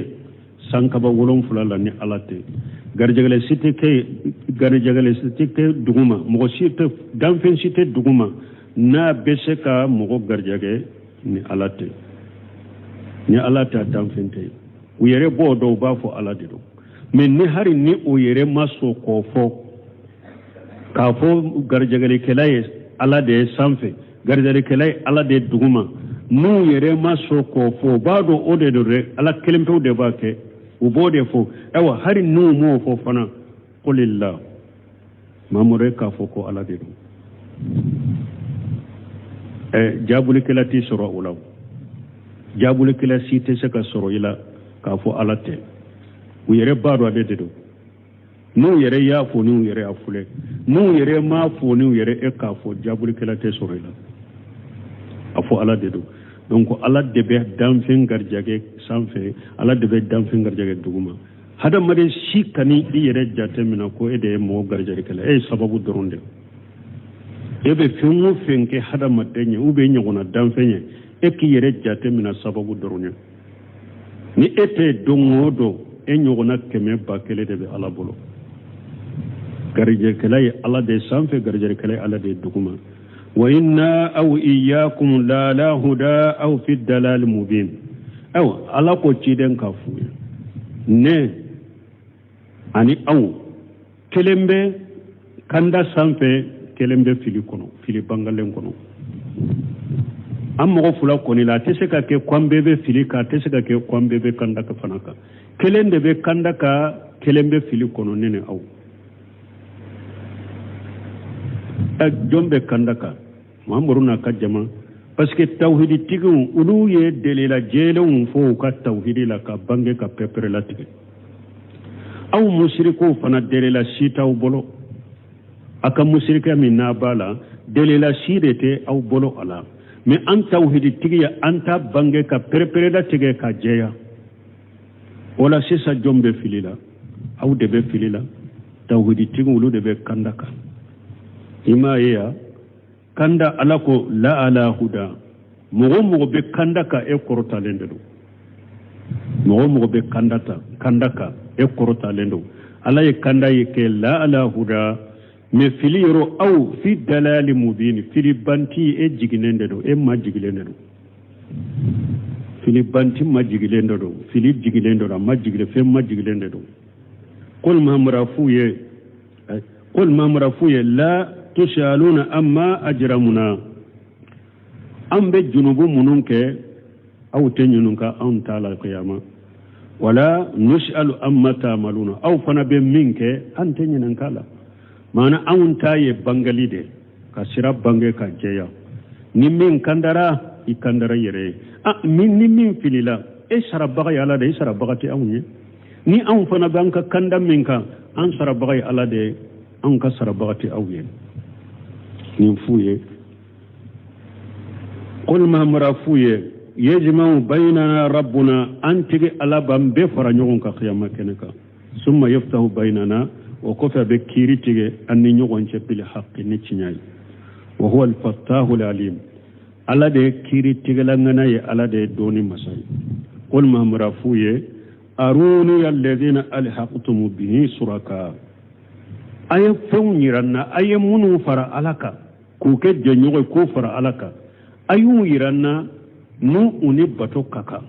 sankaba 7 la ni Ala tɛ. Garijɛgɛla si tɛ kɛ, garijɛgɛla si tɛ kɛ duguma, mɔgɔ si tɛ, danfɛn si tɛ duguma n'a bɛ se ka mɔgɔ garijɛgɛ ni Ala tɛ. Ni Ala tɛ, danfɛn tɛ. U yɛrɛ b'o dɔn, u b'a fɔ Ala de don. Mais ni hari ni o yɛrɛ ma sɔn k'o fɔ, k'a fɔ garijɛgɛlikɛla ye Ala de ye sanfɛ, garijɛgɛlikɛla ye Ala de ye duguma, n'u yɛrɛ ma sɔn k'o fɔ, u b'a dɔn o de don dɛ, Ala kelen pewu de b'a kɛ, u b'o de fɔ. Ayiwa, hari n'u m'o fɔ fana, qulillah, Mamadu ye k'a fɔ ko Ala de don. Jaabulikɛla t'i sɔrɔ o la, jaabulikɛla si tɛ se ka sɔrɔ i la k'a fɔ Ala tɛ. U yɛrɛ b'a dɔn ale de don. N'u yɛrɛ y'a fɔ n'u yɛrɛ y'a filɛ, n'u yɛrɛ m'a fɔ n'u yɛrɛ, e k'a fɔ jaabulikɛla tɛ sɔrɔ i la. A fɔ Ala de don. Donc Ala de bɛ danfɛn garijɛgɛ sanfɛ, Ala de bɛ danfɛn garijɛgɛ duguma. Hadamaden si kan'i yɛrɛ jate minɛ ko e de ye mɔgɔ garijɛgɛkɛla, e ye sababu dɔrɔn de. E bɛ fɛn o fɛn kɛ hadamaden ye ou bien ɲɔgɔnna danfɛn ye, e k'i yɛrɛ jate minɛ sababu dɔrɔn ye. Ni e tɛ don o don, e ɲɔgɔnna 100,000 de bɛ Ala bolo. Garijɛkɛla ye Ala de ye sanfɛ, garijɛkɛla ye Ala de ye duguma. Wa inna aw iyyakum la ala huda aw fi dalal mubin. Ayiwa, Ala ko ciden k'a f'u ye, ne ani aw kelen bɛ kanda sanfɛ, kelen bɛ fili kɔnɔ, fili bangalen kɔnɔ. An mɔgɔ fila kɔni la, a tɛ se ka kɛ ko an bɛɛ bɛ fili kan, a tɛ se ka kɛ ko an bɛɛ bɛ kanda kan fana kan. Kelen de bɛ kanda kan, kelen bɛ fili kɔnɔ, ne ni aw. Jɔn bɛ kanda kan? Mamadu n'a ka jama. Parce que tawhiditigiw, olu ye delila jɛlenw fɔ u ka tawhidi la ka bange ka pɛpɛrɛ latigɛ. Aw musirikuw fana, delila si t'aw bolo. A ka musirikɛ min n'a b'a la, delila si de tɛ aw bolo a la. Mais an tawhiditigi ye an ta bange ka pɛrɛpɛrɛ latigɛ ka jɛya. O la sisan, jɔn bɛ fili la? Aw de bɛ fili la. Tawhiditigiw, olu de bɛ kanda kan. I m'a ye ya kanda, Ala ko la ala huda. Mɔgɔ o mɔgɔ bɛ kanda kan, e kɔrɔtalen de don. Mɔgɔ o mɔgɔ bɛ kanda ta kanda kan, e kɔrɔtalen don. Ala ye kanda ye kɛ la ala huda, mais fili yɔrɔ aw fi dalali mubini, fili banti, e jiginnen de don, e ma jigilen de don. Fili banti ma jigilen de don, fili jigilen de don, a ma jigilen, fɛn ma jigilen de don. Qul Mahamadu f'u ye, qul Mahamadu f'u ye, la tusaluna amma ajramuna. An bɛ junubu minnu kɛ, aw tɛ ɲininka anw ta la kiyama. Wala nusalu amma tamaluna. Aw fana bɛ min kɛ, an tɛ ɲininka la. Maana anw ta ye bangali de, ka sira bange ka jɛya. Ni min kandara, i kandara yɛrɛ ye. Ah, min ni min filila, e sarabaga ye Ala de ye, e sarabaga tɛ anw ye. Ni anw fana b'an ka kanda min kan, an sarabaga ye Ala de ye, anw ka sarabaga tɛ aw ye. Nin f'u ye. Qul Mahamadu f'u ye, yejma'u baynana rabbuna. An tigi Ala b'an bɛɛ fara ɲɔgɔn kan kiyama kɛnɛ kan. Summa yaftahu baynana, o kɔfɛ a bɛ kiiri tigɛ an ni ɲɔgɔn cɛ bil haqqi, ni tiɲɛ ye. Wa huwa al-fattahu al-alim. Ala de ye kiiri tigɛla ŋana ye, Ala de ye dɔnni masa ye. Qul Mahamadu f'u ye, aruni alladhina alhaqtum bihi suraka. A ye fɛnw yira n na, a ye minnu fara Ala kan k'u kɛ jɛɲɔgɔn ye, k'o fara Ala kan, a y'u yira n na n'u u ni bato ka kan.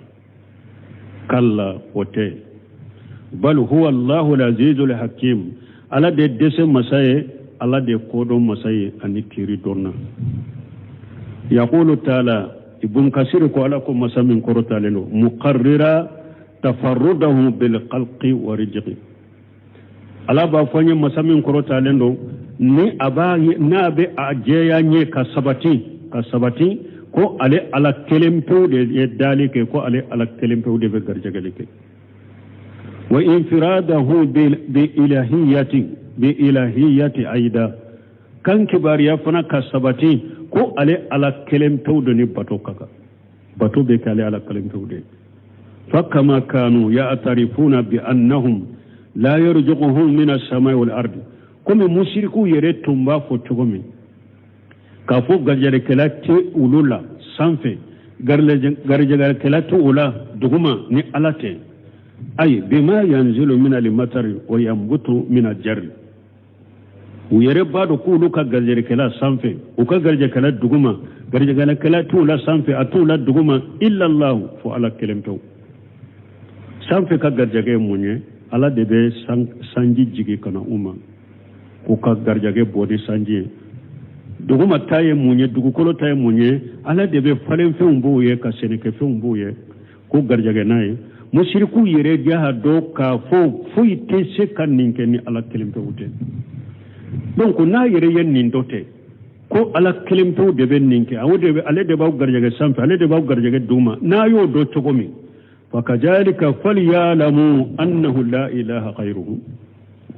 Kalla, o tɛ. Bal huwa Allahu al-azizu al-hakim. Ala de dɛsɛ masa ye, Ala de kodɔn masa ye ani kiiri dɔnna. Yaqulu taala, Ibn Kasir ko, Ala ko masa min kɔrɔtalen don, muqarrira tafarrudahu bil khalqi wa rizqi. Ala b'a fɔ n ye, masa min kɔrɔtalen don, ni a b'a n'a bɛ a jɛya n ye ka sabati ko ale Ala kelen pewu de ye dali kɛ, ko ale Ala kelen pewu de bɛ garijɛgɛli kɛ. Wa infiradahu bi ilahiyati aida kan kibaruya fana ka sabati ko ale Ala kelen pewu de ni bato ka kan, bato bɛ kɛ ale Ala kelen pewu de. Fakama kanu ya'tarifuna bi annahum la yarzuquhum min as-samai wal ardi, komi musirikiw yɛrɛ tun b'a fɔ cogo min k'a fɔ garijɛgɛkɛla tɛ olu la sanfɛ, garijɛgɛkɛla tɛ o la duguma ni Ala tɛ. Ayi bima yanzilu min al-matari wa yanbutu min al-jarri. U yɛrɛ b'a dɔn k'olu ka garijɛgɛkɛla sanfɛ, u ka garijɛgɛkɛla duguma, garijɛgɛkɛla t'u la sanfɛ, a t'u la duguma, illallahu, fo Ala kelen pewu. Sanfɛ ka garijɛgɛ ye mun ye? Ala de bɛ sanji jigi ka na u ma k'u ka garijɛgɛ bɔ ni sanji ye. Duguma ta ye mun ye? Dugukolo ta ye mun ye? Ala de bɛ falenfɛnw b'o ye, ka sɛnɛkɛfɛnw b'o ye k'o garijɛgɛ n'a ye. Musirikiw yɛrɛ y'a dɔn k'a fɔ foyi tɛ se ka nin kɛ ni Ala kelen pewu tɛ. Donc n'a yɛrɛ ye nin dɔ tɛ ko Ala kelen pewu de bɛ nin kɛ, o de bɛ, ale de b'aw garijɛgɛ sanfɛ, ale de b'aw garijɛgɛ duguma, n'a y'o dɔn cogo min, fakazalika falyalamu annahu la ilaha ghayruhu.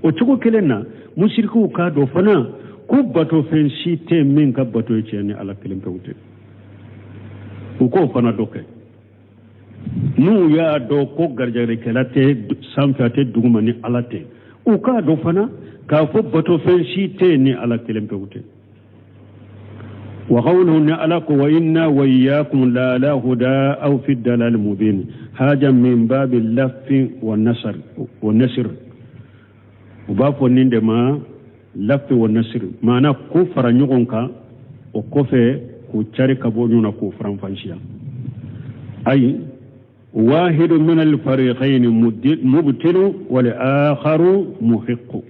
O cogo kelen na, musirikiw k'a dɔn fana ko batofɛn si tɛ min ka bato ye tiɲɛ ni Ala kelen pewu tɛ. U k'o fana dɔ kɛ. N'u y'a dɔn ko garijɛgɛkɛla tɛ sanfɛ, a tɛ duguma ni Ala tɛ, u k'a dɔn fana k'a fɔ batofɛn si tɛ ni Ala kelen pewu tɛ. Wa qawluhu, ni Ala ko wa inna wa iyyakum la ala huda aw fi dalal mubin, haja min babi lafi wa nasr wa nasr. U b'a fɔ nin de ma lafi wa nasr, maana ko fara ɲɔgɔn kan, o kɔfɛ k'u cari ka bɔ ɲɔgɔn na, k'u faranfansiya. Ayi wahidu min alfariqayn mubtilu wal akharu muhiqqu.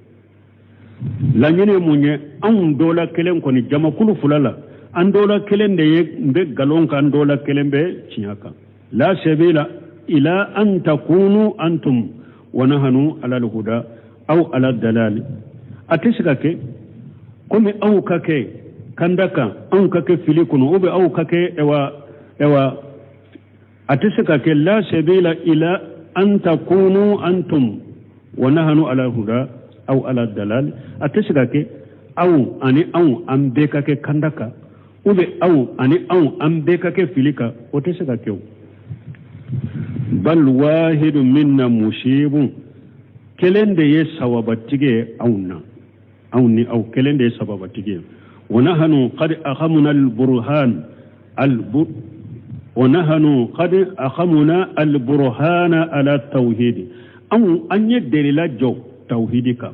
Laɲini ye mun ye? Anw dɔ la kelen kɔni, jamakulu fila la, an dɔ la kelen de ye bɛ nkalon kan, an dɔ la kelen bɛ tiɲɛ kan. La sabila ila an takunu antum wa nahnu ala alhuda aw ala dalal. A tɛ se ka kɛ komi aw ka kɛ kanda kan, anw ka kɛ fili kɔnɔ, ou bien aw ka kɛ ewa a tɛ se ka kɛ. La sabila ila an takunu antum wa nahnu ala huda aw ala dalal. A tɛ se ka kɛ aw ani anw an bɛɛ ka kɛ kanda kan, ou bien aw ani anw an bɛɛ ka kɛ fili kan, o tɛ se ka kɛ. O bal wahidu minna musibun, kelen de ye sawabatigi ye anw na, anw ni aw kelen de ye sababatigi ye. Wa nahnu qad akhamna alburhan albur wa nahnu qad akhamna alburhana ala tawhid. Anw an ye delila jɔ tawhidi kan,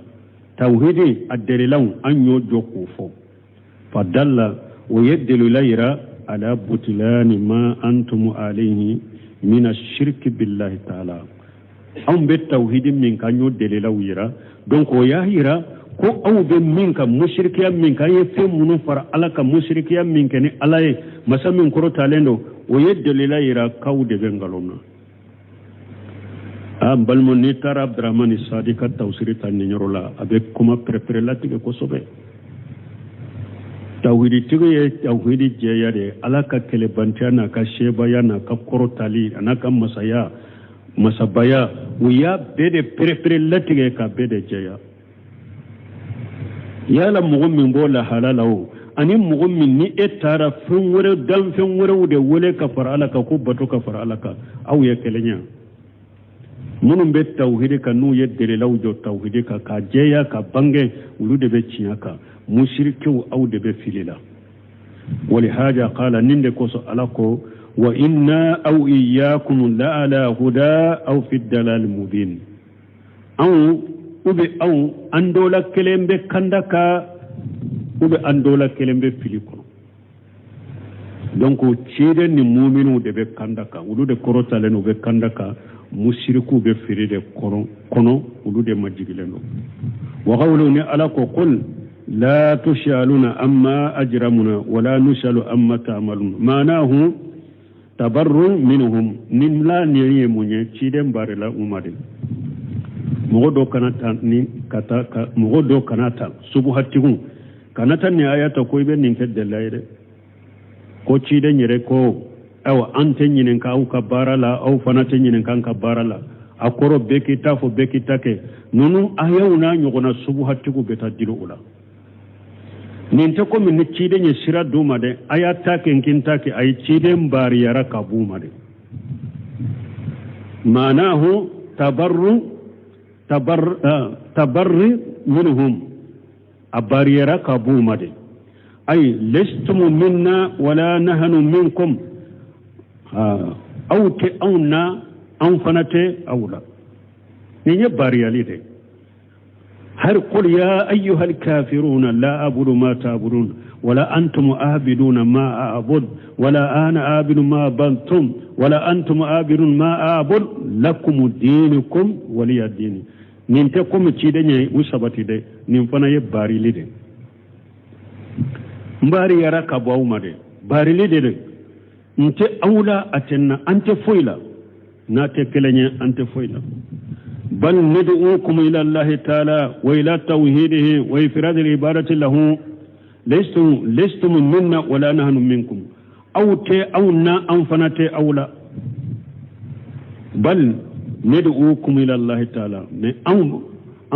tawhidi a delilaw an y'o jɔ k'o fɔ. Fadalla, o ye delila yira ala butilani ma antum alayhi min ashirki billahi taala. Anw bɛ tawhidi min kan, an y'o delilaw yira. Donc o y'a yira ko aw bɛ min kan, musirikiya min kan, an ye fɛn minnu fara Ala ka musirikiya min kɛ ni Ala ye, masa min kɔrɔtalen don, o ye delila yira k'aw de bɛ nkalon na. A n balima, n'i taara Abdramani Sadi ka tawusiri ta nin yɔrɔ la, a bɛ kuma pɛrɛpɛrɛ latigɛ kosɛbɛ. Tawhiditigi ye tawhidi jɛya de ye, Ala ka kɛlɛbantiya n'a ka sebaya n'a ka kɔrɔtali a n'a ka masaya masabaya, o y'a bɛɛ de pɛrɛpɛrɛ latigɛ ka bɛɛ de jɛya. Yala mɔgɔ min b'o lahala la, o ani mɔgɔ min ni e taara fɛn wɛrɛ danfɛn wɛrɛw de wele ka fara Ala kan, ko bato ka fara Ala kan, aw ye kelen ye. Minnu bɛ tawhidi kan, n'u ye delilaw jɔ tawhidi kan k'a jɛya ka bange, olu de bɛ tiɲɛ kan. Musirikiw, aw de bɛ fili la. Walihaja qala, nin de kosɔn Ala ko wa inna aw iyyakum la ala huda aw fi dalal mubin. Anw u bɛ aw an dɔ la kelen bɛ kanda kan, u bɛ an dɔ la kelen bɛ fili kɔnɔ. Donc ciden ni muminiw de bɛ kanda kan, olu de kɔrɔtalen, u bɛ kanda kan. Musirikiw bɛ fili de kɔnɔ, olu de majigilen don. Wa qawlu, ni Ala ko qul la tushaluna amma ajramuna wala nusalu amma ta'malun, ma'nahu tabarru minhum. Nin la nin ye mun ye? Ciden barila u ma de. Mɔgɔ dɔ kana ta ni ka taa ka mɔgɔ dɔ kana ta subuhatigiw kana ta nin aya ta ko i bɛ nin kɛ delila ye dɛ, ko ciden yɛrɛ ko ayiwa, an tɛ ɲininka aw ka baara la, aw fana tɛ ɲininka an ka baara la. A kɔrɔ bɛɛ k'i ta fɔ, bɛɛ k'i ta kɛ. Ninnu ayaw n'a ɲɔgɔnna subuhatigiw bɛ taa dili o la. Nin tɛ komi ni ciden ye sira d'u ma dɛ, a y'a ta kɛ n k'i ta kɛ. A ye ciden bariyara ka b'u ma de. Maanahu tabarru tabarri minhum, a bariyara ka b'u ma de. Ay lestumu minna wala nahnu minkum, aw tɛ anw na, anw fana tɛ aw la. Nin ye bariyali de. Har qul ya ayyuha alkafiruna la abudu ma ta'budun wala antum abiduna ma a'bud wala ana abidu ma bantum wala antum abidun ma a'bud lakum dinukum waliya dini. Nin tɛ komi ciden ye u sabati dɛ, nin fana ye barili de. N bariyara ka bɔ aw ma de, barili de de. N tɛ aw la, a tɛ n na, an tɛ foyi la, n'a tɛ kelen ye, an tɛ foyi la. Bal nad'ukum ila Allahi ta'ala wa ila tawhidihi wa ifradi al-ibadati lahu. Lestum minna wala nahnu minkum, aw tɛ aw na, an fana tɛ aw la. Bal nad'ukum ila Allahi ta'ala, mais anw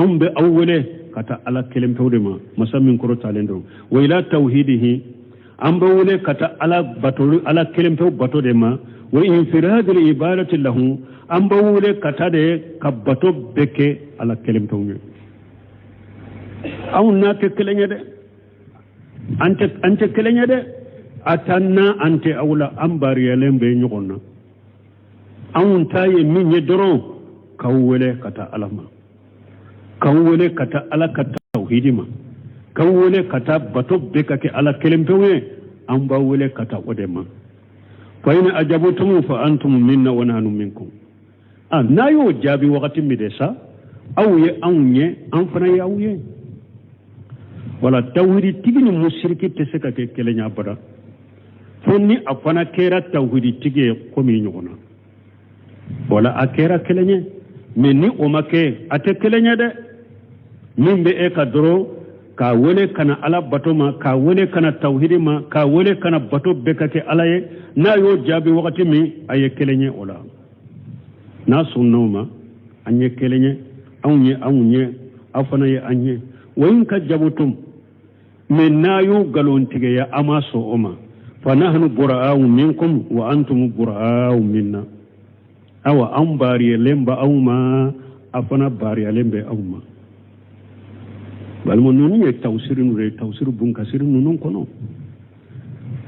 Anw bɛ aw wele ka taa Ala kelen pewu de ma, masa min kɔrɔtalen don. Wa ila tawhidihi, an bɛ wele ka taa Ala bato, Ala kelen pewu bato de ma. Wa infiradil ibadati lahu, an bɛ wele ka taa de ka bato bɛɛ kɛ Ala kelen pewu ye. Anw n'a tɛ kelen ye dɛ, an tɛ kelen ye dɛ. A t'an na, an tɛ aw la, an bariyalen bɛ ɲɔgɔn na. Anw ta ye min ye dɔrɔn, k'aw wele ka taa Ala ma, k'aw wele ka taa Ala ka tawhidi ma, k'aw wele ka taa bato bɛɛ ka kɛ Ala kelen pewu ye. An b'aw wele ka taa o de ma. Fa in ajabutum fa antum minna wa nahnu minkum. A n'a y'o jaabi wagati min de sa, aw ye anw ye, an fana ye aw ye. Wala tawhidi tigi ni musiriki tɛ se ka kɛ kelen ye abada, fo ni a fana kɛra tawhidi tigi ye komi ɲɔgɔn na. Wala a kɛra kelen ye, mɛ ni o ma kɛ, a tɛ kelen ye dɛ. Min bɛ e ka dɔrɔn k'a wele ka na Ala bato ma, k'a wele ka na tawhidi ma, k'a wele ka na bato bɛɛ ka kɛ Ala ye, n'a y'o jaabi wagati min, a ye kelen ye o la. N'a sɔnna o ma, an ye kelen ye, anw ye anw ye, aw fana ye an ye. Wa in kajjabutum, mɛ n'a y'o nkalontigiya, a ma sɔn o ma, fa nahnu bura'u minkum wa antum bura'u minna. Awa an baariyalen bɛ aw ma, a fana baariyalen bɛ aw ma. Balima, ninnu ye tawusiri ninnu ye, tawusiri bunkasiri ninnu kɔnɔ.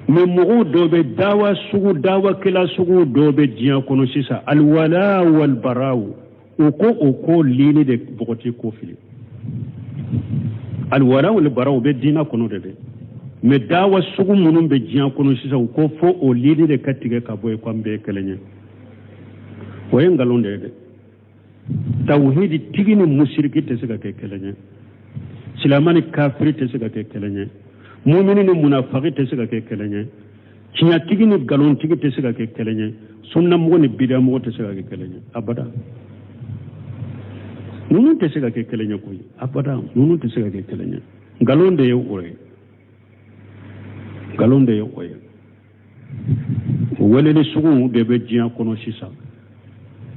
Mɛ mɔgɔw dɔ bɛ dawa sugu, dawakɛla sugu dɔ bɛ diɲɛ kɔnɔ sisan, alwala walbarawu, o ko o ko lini de bɔgɔti ko fili. Alwala walbarawu bɛ diinɛ kɔnɔ de dɛ, mɛ dawa sugu minnu bɛ diɲɛ kɔnɔ sisan, u ko fo o lini de ka tigɛ ka bɔ yen, ko an bɛɛ ye kelen ye. O ye nkalon de ye dɛ. Tawhidi tigi ni musiriki tɛ se ka kɛ kelen ye, silamɛ ni kafiri tɛ se ka kɛ kelen ye, mumini ni munafaki tɛ se ka kɛ kelen ye, tiɲɛtigi ni nkalontigi tɛ se ka kɛ kelen ye, sunnamɔgɔ ni bidamɔgɔ tɛ se ka kɛ kelen ye abada. Ninnu tɛ se ka kɛ kelen ye koyi, abada, ninnu tɛ se ka kɛ kelen ye. Nkalon de ye o ye, nkalon de ye o ye. Weleli sugu de bɛ diɲɛ kɔnɔ sisan,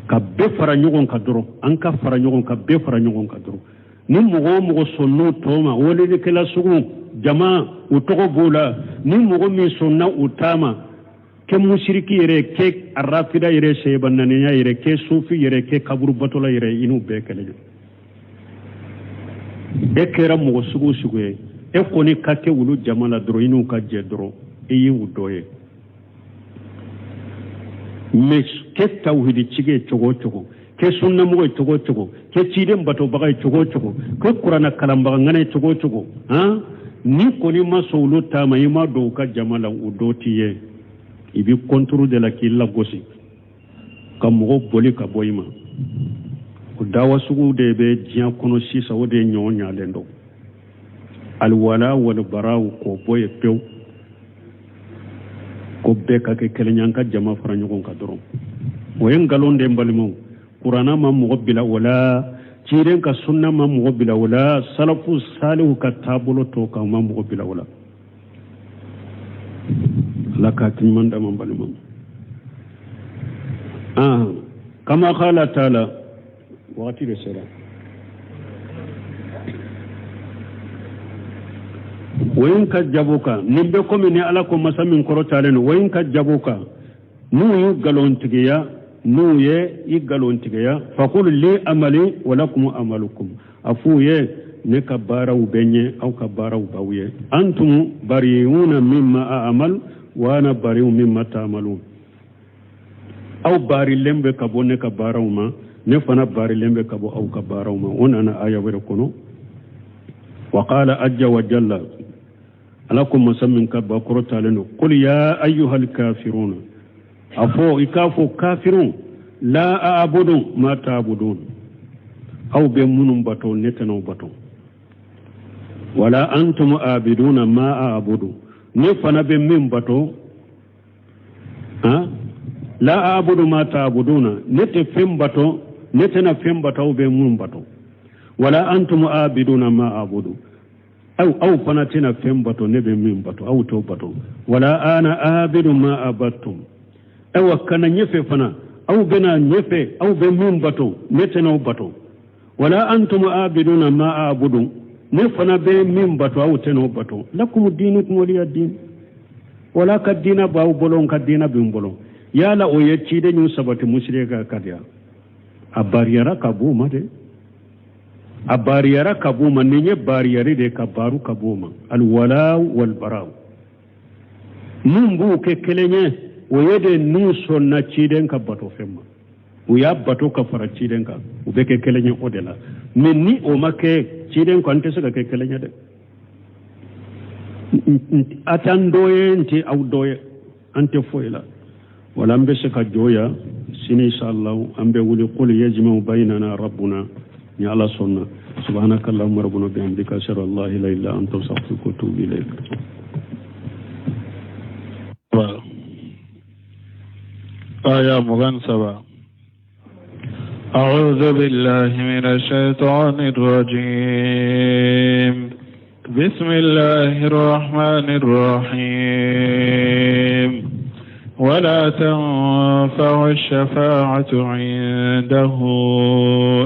ka bɛɛ fara ɲɔgɔn kan dɔrɔn, an ka fara ɲɔgɔn kan, bɛɛ fara ɲɔgɔn kan dɔrɔn. Ni mɔgɔ o mɔgɔ sɔnn'u tɔ ma, welelikɛla sugu jama u tɔgɔ b'o la, ni mɔgɔ min sɔnna u ta ma, kɛ musiriki yɛrɛ, kɛ arafida yɛrɛ, sɛbananiya yɛrɛ, kɛ sufi yɛrɛ, kɛ kaburu batola yɛrɛ, i n'u bɛɛ kelen ye. E kɛra mɔgɔ sugu o sugu ye, e kɔni ka kɛ olu jama la dɔrɔn, i n'u ka jɛ dɔrɔn, i ye u dɔ ye. Mɛ kɛ tawhidi tigi ye cogo o cogo, kɛ sunnamɔgɔ ye cogo o cogo, kɛ ciden batobaga ye cogo o cogo, kɛ kuranɛ kalanbaga ŋana ye cogo o cogo, han, ni kɔni ma sɔn olu ta ma, i ma don u ka jama la, u dɔ t'i ye. I bɛ kɔnturu de la k'i lagosi ka mɔgɔw boli ka bɔ i ma. O dawa sugu de bɛ diɲɛ kɔnɔ sisan, o de ye ɲɔgɔn ɲalen don. Alwala walbaraw k'o bɔ yen pewu, ko bɛɛ ka kɛ kelen ye, an ka jama fara ɲɔgɔn kan dɔrɔn. O ye nkalon de, n balimaw. Kuranna ma mɔgɔ bila o la, ciden ka sunna ma mɔgɔ bila o la, salafu salihu ka taabolo tɔ kan ma mɔgɔ bila o la. Ala ka hakili ɲuman d'an ma, n balimaw. Kama qala taala, wagati de sera. Wa in kajjabuka, nin bɛ komi ni Ala ko masa min kɔrɔtalen don, wa in kajjabuka, n'u y'u nkalontigiya, n'u ye i nkalontigiya, fakul li amali wa lakum amalukum, a f'u ye ne ka baaraw bɛ n ye, aw ka baaraw b'aw ye. Antum bari'una mimma a'mal wa ana bari'u mimma ta'malun. Aw baarilen bɛ ka bɔ ne ka baaraw ma, ne fana baarilen bɛ ka bɔ aw ka baaraw ma. O nana aya wɛrɛ kɔnɔ. Wa qala ajja wa jalla, Ala ko masa min ka ba kɔrɔtalen don, qul ya ayyuhal kafiruna, a fɔ i k'a fɔ kafirun, la a'budu ma ta'budun, aw bɛ minnu bato, ne tɛna o bato. Wala antum abiduna ma a'budu, ne fana bɛ min bato, la a'budu ma ta'buduna, ne tɛ fɛn bato, ne tɛna fɛn bato aw bɛ minnu bato. Wala antum abiduna ma a'budu, aw fana tɛna fɛn bato ne bɛ min bato, aw t'o bato. Wala ana abidu ma abattum, ayiwa kana ɲɛfɛ fana, aw bɛna ɲɛfɛ, aw bɛ min bato, ne tɛna o bato. Wala antum abiduna ma a'budu, ne fana bɛ min bato, aw tɛ n'o bato. Lakum dinukum waliya din. Wala ka diina b'aw bolo, n ka diina bɛ n bolo. Yala o ye ciden y'u sabati musirika ka diya a bariyara ka b'u ma dɛ, a bariyara ka b'u ma. Nin ye bariyari de ka baaru ka b'u ma, alwala walbaraw. Mun b'u kɛ kelen ye, o ye de n'u sɔnna ciden ka bato fɛn ma, u y'a bato ka fara ciden kan, u bɛ kɛ kelen ye o de la. Mɛ ni o ma kɛ ciden kan, an tɛ se ka kɛ kelen ye dɛ. A t'an dɔ ye, n tɛ aw dɔ ye, an tɛ foyi la. Wala an bɛ se ka jɔ yan sini inshallah, an bɛ wuli qul yajma'u baynana rabbuna, ni Ala sɔnna. Subhanaka allahumma rabbana bihamdika, ashhadu an la ilaha illa anta, astaghfiruka wa atubu ilayk. Aya 23. أعوذ بالله من الشيطان الرجيم. بسم الله الرحمن الرحيم. ولا تنفع الشفاعة عنده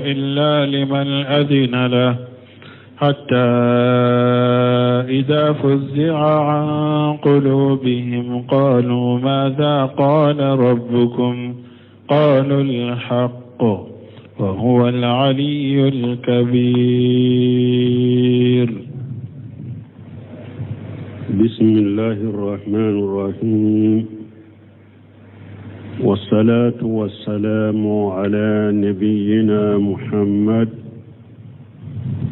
إلا لمن أذن له، حتى إذا فزع عن قلوبهم قالوا ماذا قال ربكم؟ قالوا الحق وهو العلي الكبير. بسم الله الرحمن الرحيم، والصلاة والسلام على نبينا محمد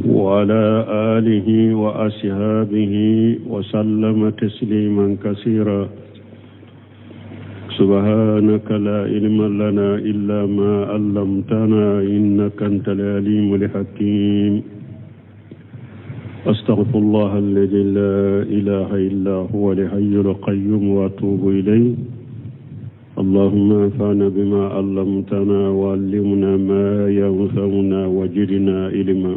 وعلى آله وأصحابه وسلم تسليما كثيرا. سبحانك لا علم لنا إلا ما علمتنا إنك أنت العليم الحكيم. أستغفر الله الذي لا إله إلا هو الحي القيوم وأتوب إليه. اللهم انفعنا بما علمتنا وعلمنا ما ينفعنا وزدنا علما.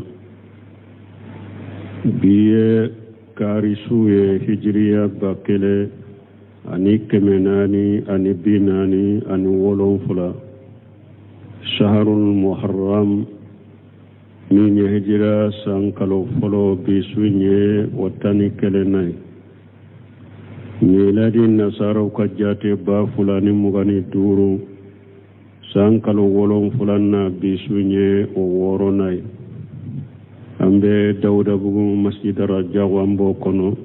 Bi ye kari su ye, hijiriya 1447, shaharul muharram, min ye hijira san kalo fɔlɔ, bi su ye o 11nan ye. Miladi nasaraw ka jate 2025, san kalo wolonfilanan, bi su ye o wɔɔrɔnan ye. An bɛ Dawudabugu masjid Rajabu, an b'o kɔnɔ.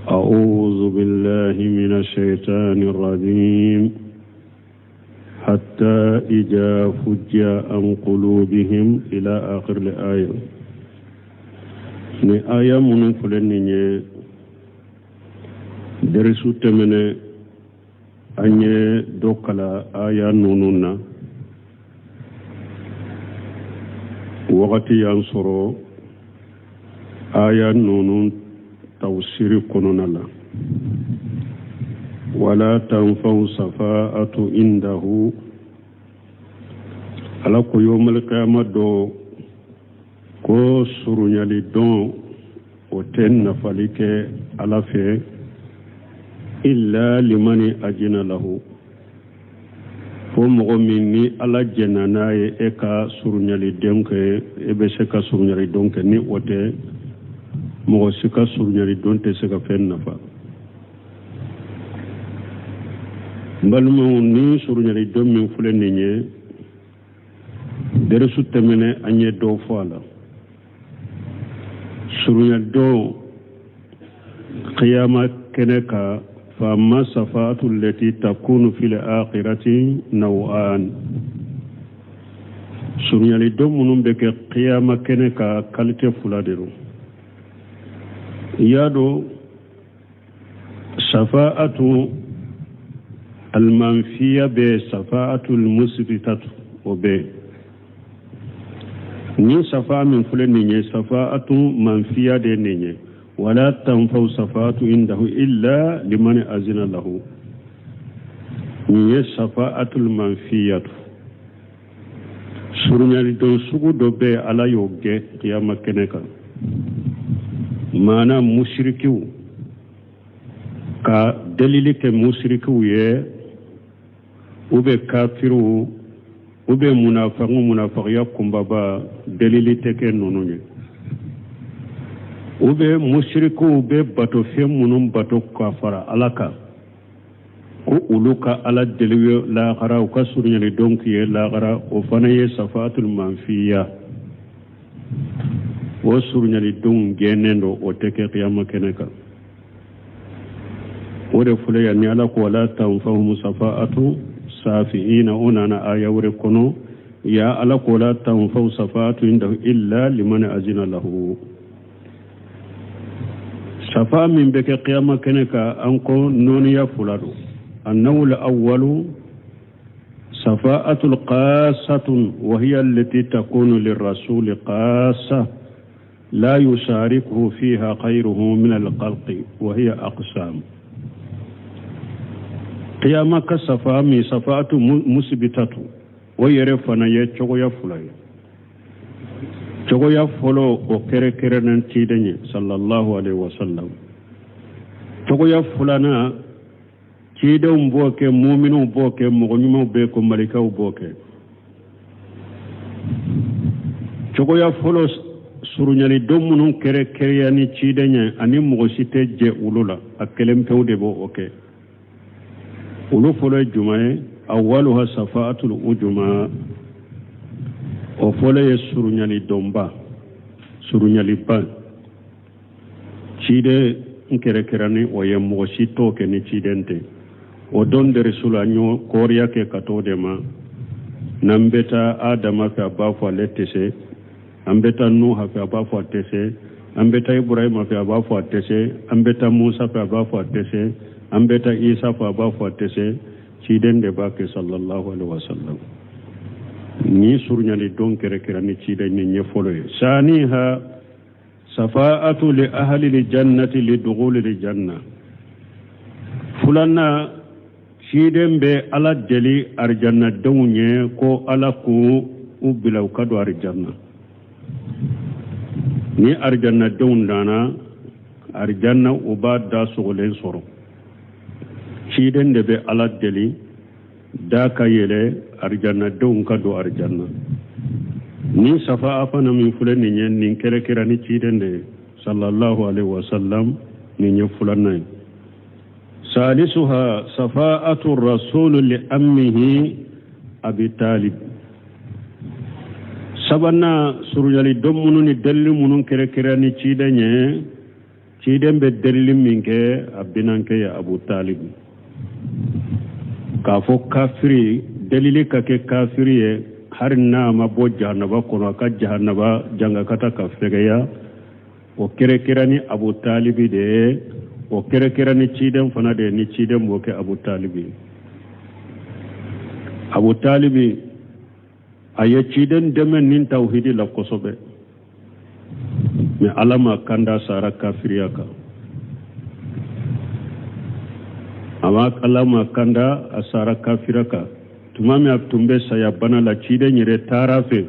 أعوذ بالله من الشيطان الرجيم. حتى إذا فجأ عن قلوبهم إلى آخر الآية. Ni aya minnu filɛ nin ye, derisu tɛmɛnɛ an ye dɔ kala aya ninnu na. Wagati y'an sɔrɔ aya ninnu tawsiri kɔnɔna la. Wala tanfa'u safa'atu indahu, Ala ko yawmal qiyama dɔ ko surunyali dɔn o tɛ nafali kɛ Ala fɛ, illa limani ajina lahu, fo mɔgɔ min ni Ala jɛnna n'a ye e ka surunyali dɔn kɛ, e bɛ se ka surunyali dɔn kɛ. Ni o tɛ, mɔgɔ si ka surunyali dɔn tɛ se ka fɛn nafa. N balimaw, ni surunyali dɔn min filɛ nin ye, derisu tɛmɛnɛ an ye dɔ fɔ a la. Surunyali dɔn qiyama kɛnɛ kan, fama safaatu lati takunu fil akhirati naw'an, surunyali dɔn minnu bɛ kɛ qiyama kɛnɛ kan, qualité fila de don. I y'a dɔn safaatu almanfiya bɛ, safaatu almusbitatu o bɛ. Ni safa min filɛ nin ye, safaatu manfiya de nin ye. Wala tanfa'u safaatu indahu illa liman azina lahu, nin ye safaatul manfiyatu. Surunyali dɔn sugu dɔ bɛ, Ala y'o gɛn kiyama kɛnɛ kan. Maana musirikiw ka delili kɛ musirikiw ye, u bɛ kafiriw Ou bien munafaku, munafakiya kunbaba, delili tɛ kɛ ninnu ye. Ou bien musirikuw bɛ batofɛn minnu bato ka fara Ala kan, ko olu ka Ala deli ye lahara, u ka surunyalidon k'i ye lahara, o fana ye safaatul manfiya. O surunyalidonw gɛnnen don, o tɛ kɛ kiyama kɛnɛ kan. O de filɛ yan ni Ala ko wala tanfahum safaatu safiina. O nana aya wɛrɛ kɔnɔ ya Ala ko la tanfahu safaatu indahu illa liman azina lahu. Safa min bɛ kɛ kiyama kɛnɛ kan, an ko nɔniya fila don. Annawul awwalu safaatul qasatun wa hiya allati takunu lirrasuli qasa la yusharikuhu fiha ghayruhu min alkhalqi wa hiya aqsam. Kiyama ka safa min, safaatu musibitatu, o yɛrɛ fana ye cogoya fila ye. Cogoya fɔlɔ, o kɛrɛkɛrɛnnen ciden ye sallallahu alaihi wasallam. Cogoya filanan, cidenw b'o kɛ, muminw b'o kɛ, mɔgɔ ɲumanw bɛ ko malikaw b'o kɛ. Cogoya fɔlɔ, surunyali don minnu kɛrɛkɛrɛnya ni ciden ye, ani mɔgɔ si tɛ jɛ olu la, a kelen pewu de b'o kɛ. Olu fɔlɔ ye jumɛn ye? Awaluha safaatul ujuma, o fɔlɔ ye surunyali donba, surunyaliba. Ciden n kɛrɛkɛrɛ ni o ye, mɔgɔ si t'o kɛ ni ciden tɛ. O don derisu la, an y'o kɔriya kɛ ka t'o de ma. N'an bɛ taa Adama fɛ, a b'a fɔ ale tɛ se. An bɛ taa Nuha fɛ, a b'a fɔ a tɛ se. An bɛ taa Ibrahima fɛ, a b'a fɔ a tɛ se. An bɛ taa Musa fɛ, a b'a fɔ a tɛ se. An bɛ taa Isa fɛ, a b'a fɔ a tɛ se. Ciden de b'a kɛ sallallahu alaihi wa sallam. Ni surunyali don kɛrɛkɛrɛ ni ciden ni ɲɛ fɔlɔ ye. Saniha safaatu li ahli li jannati li dughuli li janna. Filanan, ciden bɛ Ala deli arijannadenw ye ko Ala k'u u bila u ka don arijanna. Ni arijannadenw nana arijanna, u b'a da sogolen sɔrɔ. Ciden de bɛ Ala deli da ka yɛlɛ, arijannadenw ka don arijanna. Ni safa fana min filɛ nin ye, nin kɛrɛkɛrɛ ni ciden de ye sallallahu alaihi wasallam. Nin ye filanan ye. Salisuha safaatu rasulu li ammihi Abi Talib. Sabanan, surunyali don minnu ni delili minnu kɛrɛkɛrɛ ni ciden ye, ciden bɛ delili min kɛ a binankɛ ye Abu Talib, k'a fɔ kafiri delili ka kɛ kafiri ye, hali n'a ma bɔ jahanaba kɔnɔ, a ka jahanaba jangakata ka fɛgɛya. O kɛrɛkɛrɛ ni Abu Talibi de ye, o kɛrɛkɛrɛ ni ciden fana de ye. Ni ciden b'o kɛ Abu Talibi, Abu Talibi a ye ciden dɛmɛ ni tawhidi la kosɛbɛ, mais Ala ma kanda, sara kafiriya kan. A ma Ala ma kanda, a sara kafiriya kan. Tuma min a tun bɛ saya bana la, ciden yɛrɛ taara fɛ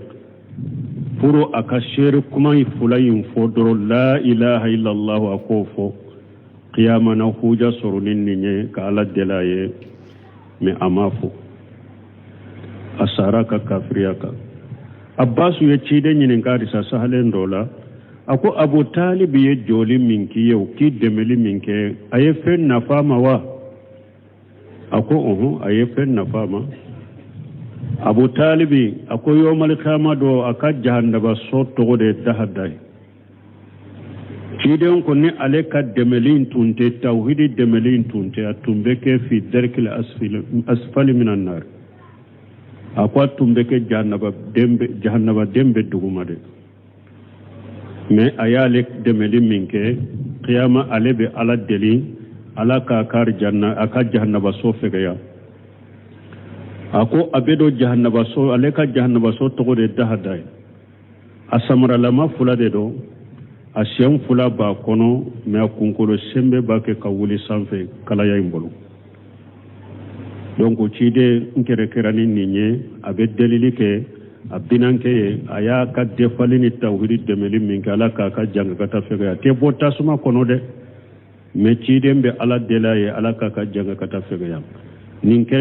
pour a ka seere kuma in fila in fɔ dɔrɔn, la ilaha illallah. A k'o fɔ kiyama na, huja sɔrɔ ni nin ye ka Ala deli a ye, mais a m'a fɔ, a sara ka kafiriya kan. Abbasu ye ciden ɲininka hadisa sahalen dɔ la, a ko Abu Talibi ye jɔli min k'i ye, o k'i dɛmɛli min kɛ, a ye fɛn nafa ma wa? A ko ɔhɔn, a ye fɛn nafa ma. Abu Talibi a ko yomali kiyama dɔ, a ka jahanaba so tɔgɔ de ye Dahada ye. Ciden ko ni ale ka dɛmɛli tun tɛ, tawhidi dɛmɛli tun tɛ, a tun bɛ kɛ fi darkil asfali minan nar. A ko a tun bɛ kɛ jahanaba den bɛ duguma de, mais a y'ale dɛmɛli min kɛ, kiyama ale bɛ Ala deli Ala k'a ka janna, a ka jahanaba so fɛgɛya. A ko a bɛ don jahanaba so, ale ka jahanaba so tɔgɔ de Dahada ye. A samaralama fila de don, a sen fila b'a kɔnɔ, mais a kunkolo senbɛ b'a kɛ ka wuli sanfɛ kalaya in bolo. Donc ciden n kɛrɛkɛra ni nin ye, a bɛ delili kɛ a binankɛ ye, a y'a ka defali ni tawhidi dɛmɛli min kɛ, Ala k'a ka jangakata fɛgɛya. A tɛ bɔ tasuma kɔnɔ dɛ, mais ciden bɛ Ala deli a ye, Ala k'a ka jangakata fɛgɛya. Nin kɛra.